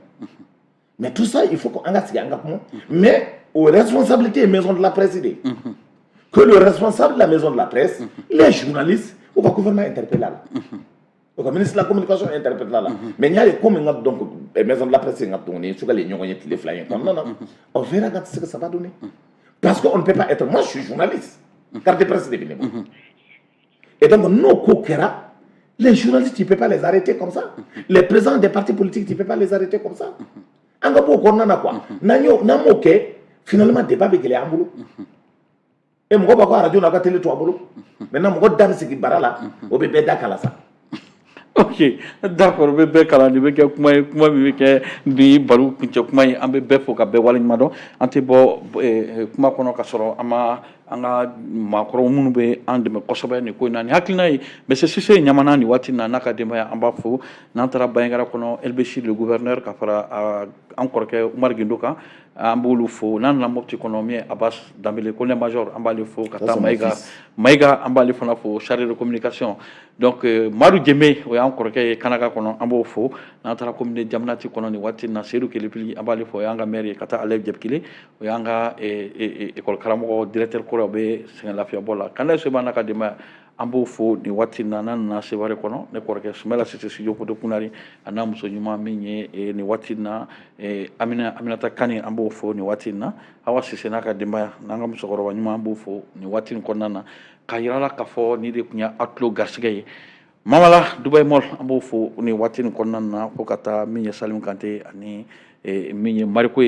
Mais tout ça, il faut qu'on ka sigi, an ka kuma. Mais aux responsabilités maison de la presse de. Que le responsable de la maison de la presse, les journalistes, o ka gouvernement interpellé la. O ka ministre de la Communication interpellé la. Mais n y'a ye komi n ka donc maison de la presse n ka donc ni Choguel ye ɲɔgɔn ye tile 2 in kɔnɔna na, on verra ce que ça va donner. Parce qu'on ne peut pas être, moi je suis journaliste, carte de presse de bɛ ne bolo. Et donc n'o ko kɛra, les journalistes, tu ne peux pas les arrêter comme ça. Les présidents des partis politiques, tu ne peux pas les arrêter comme ça. An ka bɔ o kɔnɔna na quoi. N'an y'o n'an m'o kɛ, finalement débat bɛ gɛlɛya an bolo. E mɔgɔ b'a ko radio n'a ka télé to a bolo. Maintenant mɔgɔ da bɛ sigi bara la, o bɛ bɛɛ da kala sa. Ok, d'accord, o bɛ bɛɛ kalan. Nin bɛ kɛ kuma ye, kuma min bɛ kɛ bi baro kuncɛ kuma ye. An bɛ bɛɛ fo ka bɛɛ waleɲuman dɔn. An tɛ bɔ kuma kɔnɔ ka sɔrɔ an ma an ka maakɔrɔw minnu bɛ an dɛmɛ kosɛbɛ nin ko in na. Nin hakilina ye monsieur Cissé Ɲamana nin waati in na, n'a ka denbaya, an b'a fo. N'an taara Bandiagara kɔnɔ, LBC le gouverneur, ka fara an kɔrɔkɛ Umaru Gindo kan. An b'olu fo. N'an nana Mopti kɔnɔ, min ye Abbas Danbele, colonel major, an b'ale fo. Ka taa Mayiga, Mayiga, an b'ale fana fo, chargé de communication. Donc Madu Jeme, o y'an kɔrɔkɛ ye Kanaka kɔnɔ, an b'o fo. N'an taara commune Jamanati kɔnɔ nin waati in na, Seydou Kelipili, an b'ale fo, o y'an ka maire ye. Ka taa Alɛ Jɛbikile, o y'an ka école karamɔgɔ, directeur kɔrɔ, o bɛ sɛgɛn lafiyabɔ la. Kandɛ Seba n'a ka denbaya, an b'o fo nin waati in na. N'an nana Sevare kɔnɔ, ne kɔrɔkɛ Sumala Sise, studio Poto Kunari, a n'a muso ɲuman min ye nin waati in na Amina, Aminata Kani, an b'o fo nin waati in na. Awa Sise n'a ka denbaya, n'an ka musokɔrɔba ɲuman, an b'o fo nin waati in kɔnɔna na. K'a yira la k'a fɔ ni de tun ye aw tulo garisɛgɛ ye. Mamala Dubai Mall, an b'o fo nin waati in kɔnɔna na, fo ka taa min ye Salim Kante ani min ye Mariko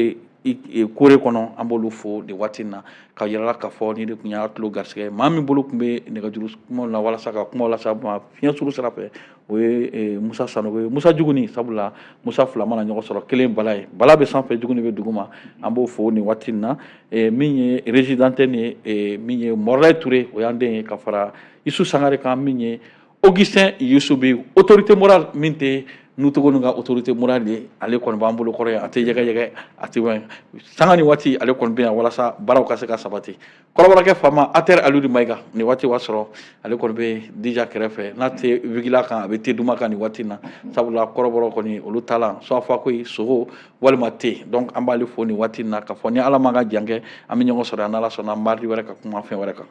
ye kore kɔnɔ, an b'olu fo nin waati in na. Ka yira la k'a fɔ ni de tun y'a tulo garisɛgɛ. Maa min bolo tun bɛ nɛgɛjuru kumaw la walasa ka kuma walasa ma fiɲɛ suru sira fɛ, o ye Musa Sanogo ye, Musa Juguni. Sabula Musa fila mana ɲɔgɔn sɔrɔ, kelen bala ye, bala bɛ sanfɛ, Juguni bɛ duguma. An b'o fo nin waati in na. Min ye régie d'antenne ye, min ye Mɔrɔlayi Ture, o y'an den ye, ka fara Isu Sangare kan, min ye Augustin Yusubi, autorité morale, min tɛ Nutogo ka autorité morale ye, ale kɔni b'an bolo kɔrɔ yan, a tɛ yɛgɛyɛgɛ, a tɛ sanga ni waati, ale kɔni bɛ yan walasa baaraw ka se ka sabati. Kɔrɔbɔrɔkɛ faama Atɛri Alidu Mayiga, nin waati b'a sɔrɔ ale kɔni bɛ dija kɛrɛfɛ, n'a tɛ wigila kan, a bɛ te duma kan nin waati in na. Sabula kɔrɔbɔrɔ kɔni, olu ta la soit fakoyi, sogo walima te. Donc an b'ale fo nin waati in na, k'a fɔ ni Ala ma ka jan kɛ, an bɛ ɲɔgɔn sɔrɔ yan, n'Ala sɔnna, mardi wɛrɛ, ka kuma fɛn wɛrɛ kan.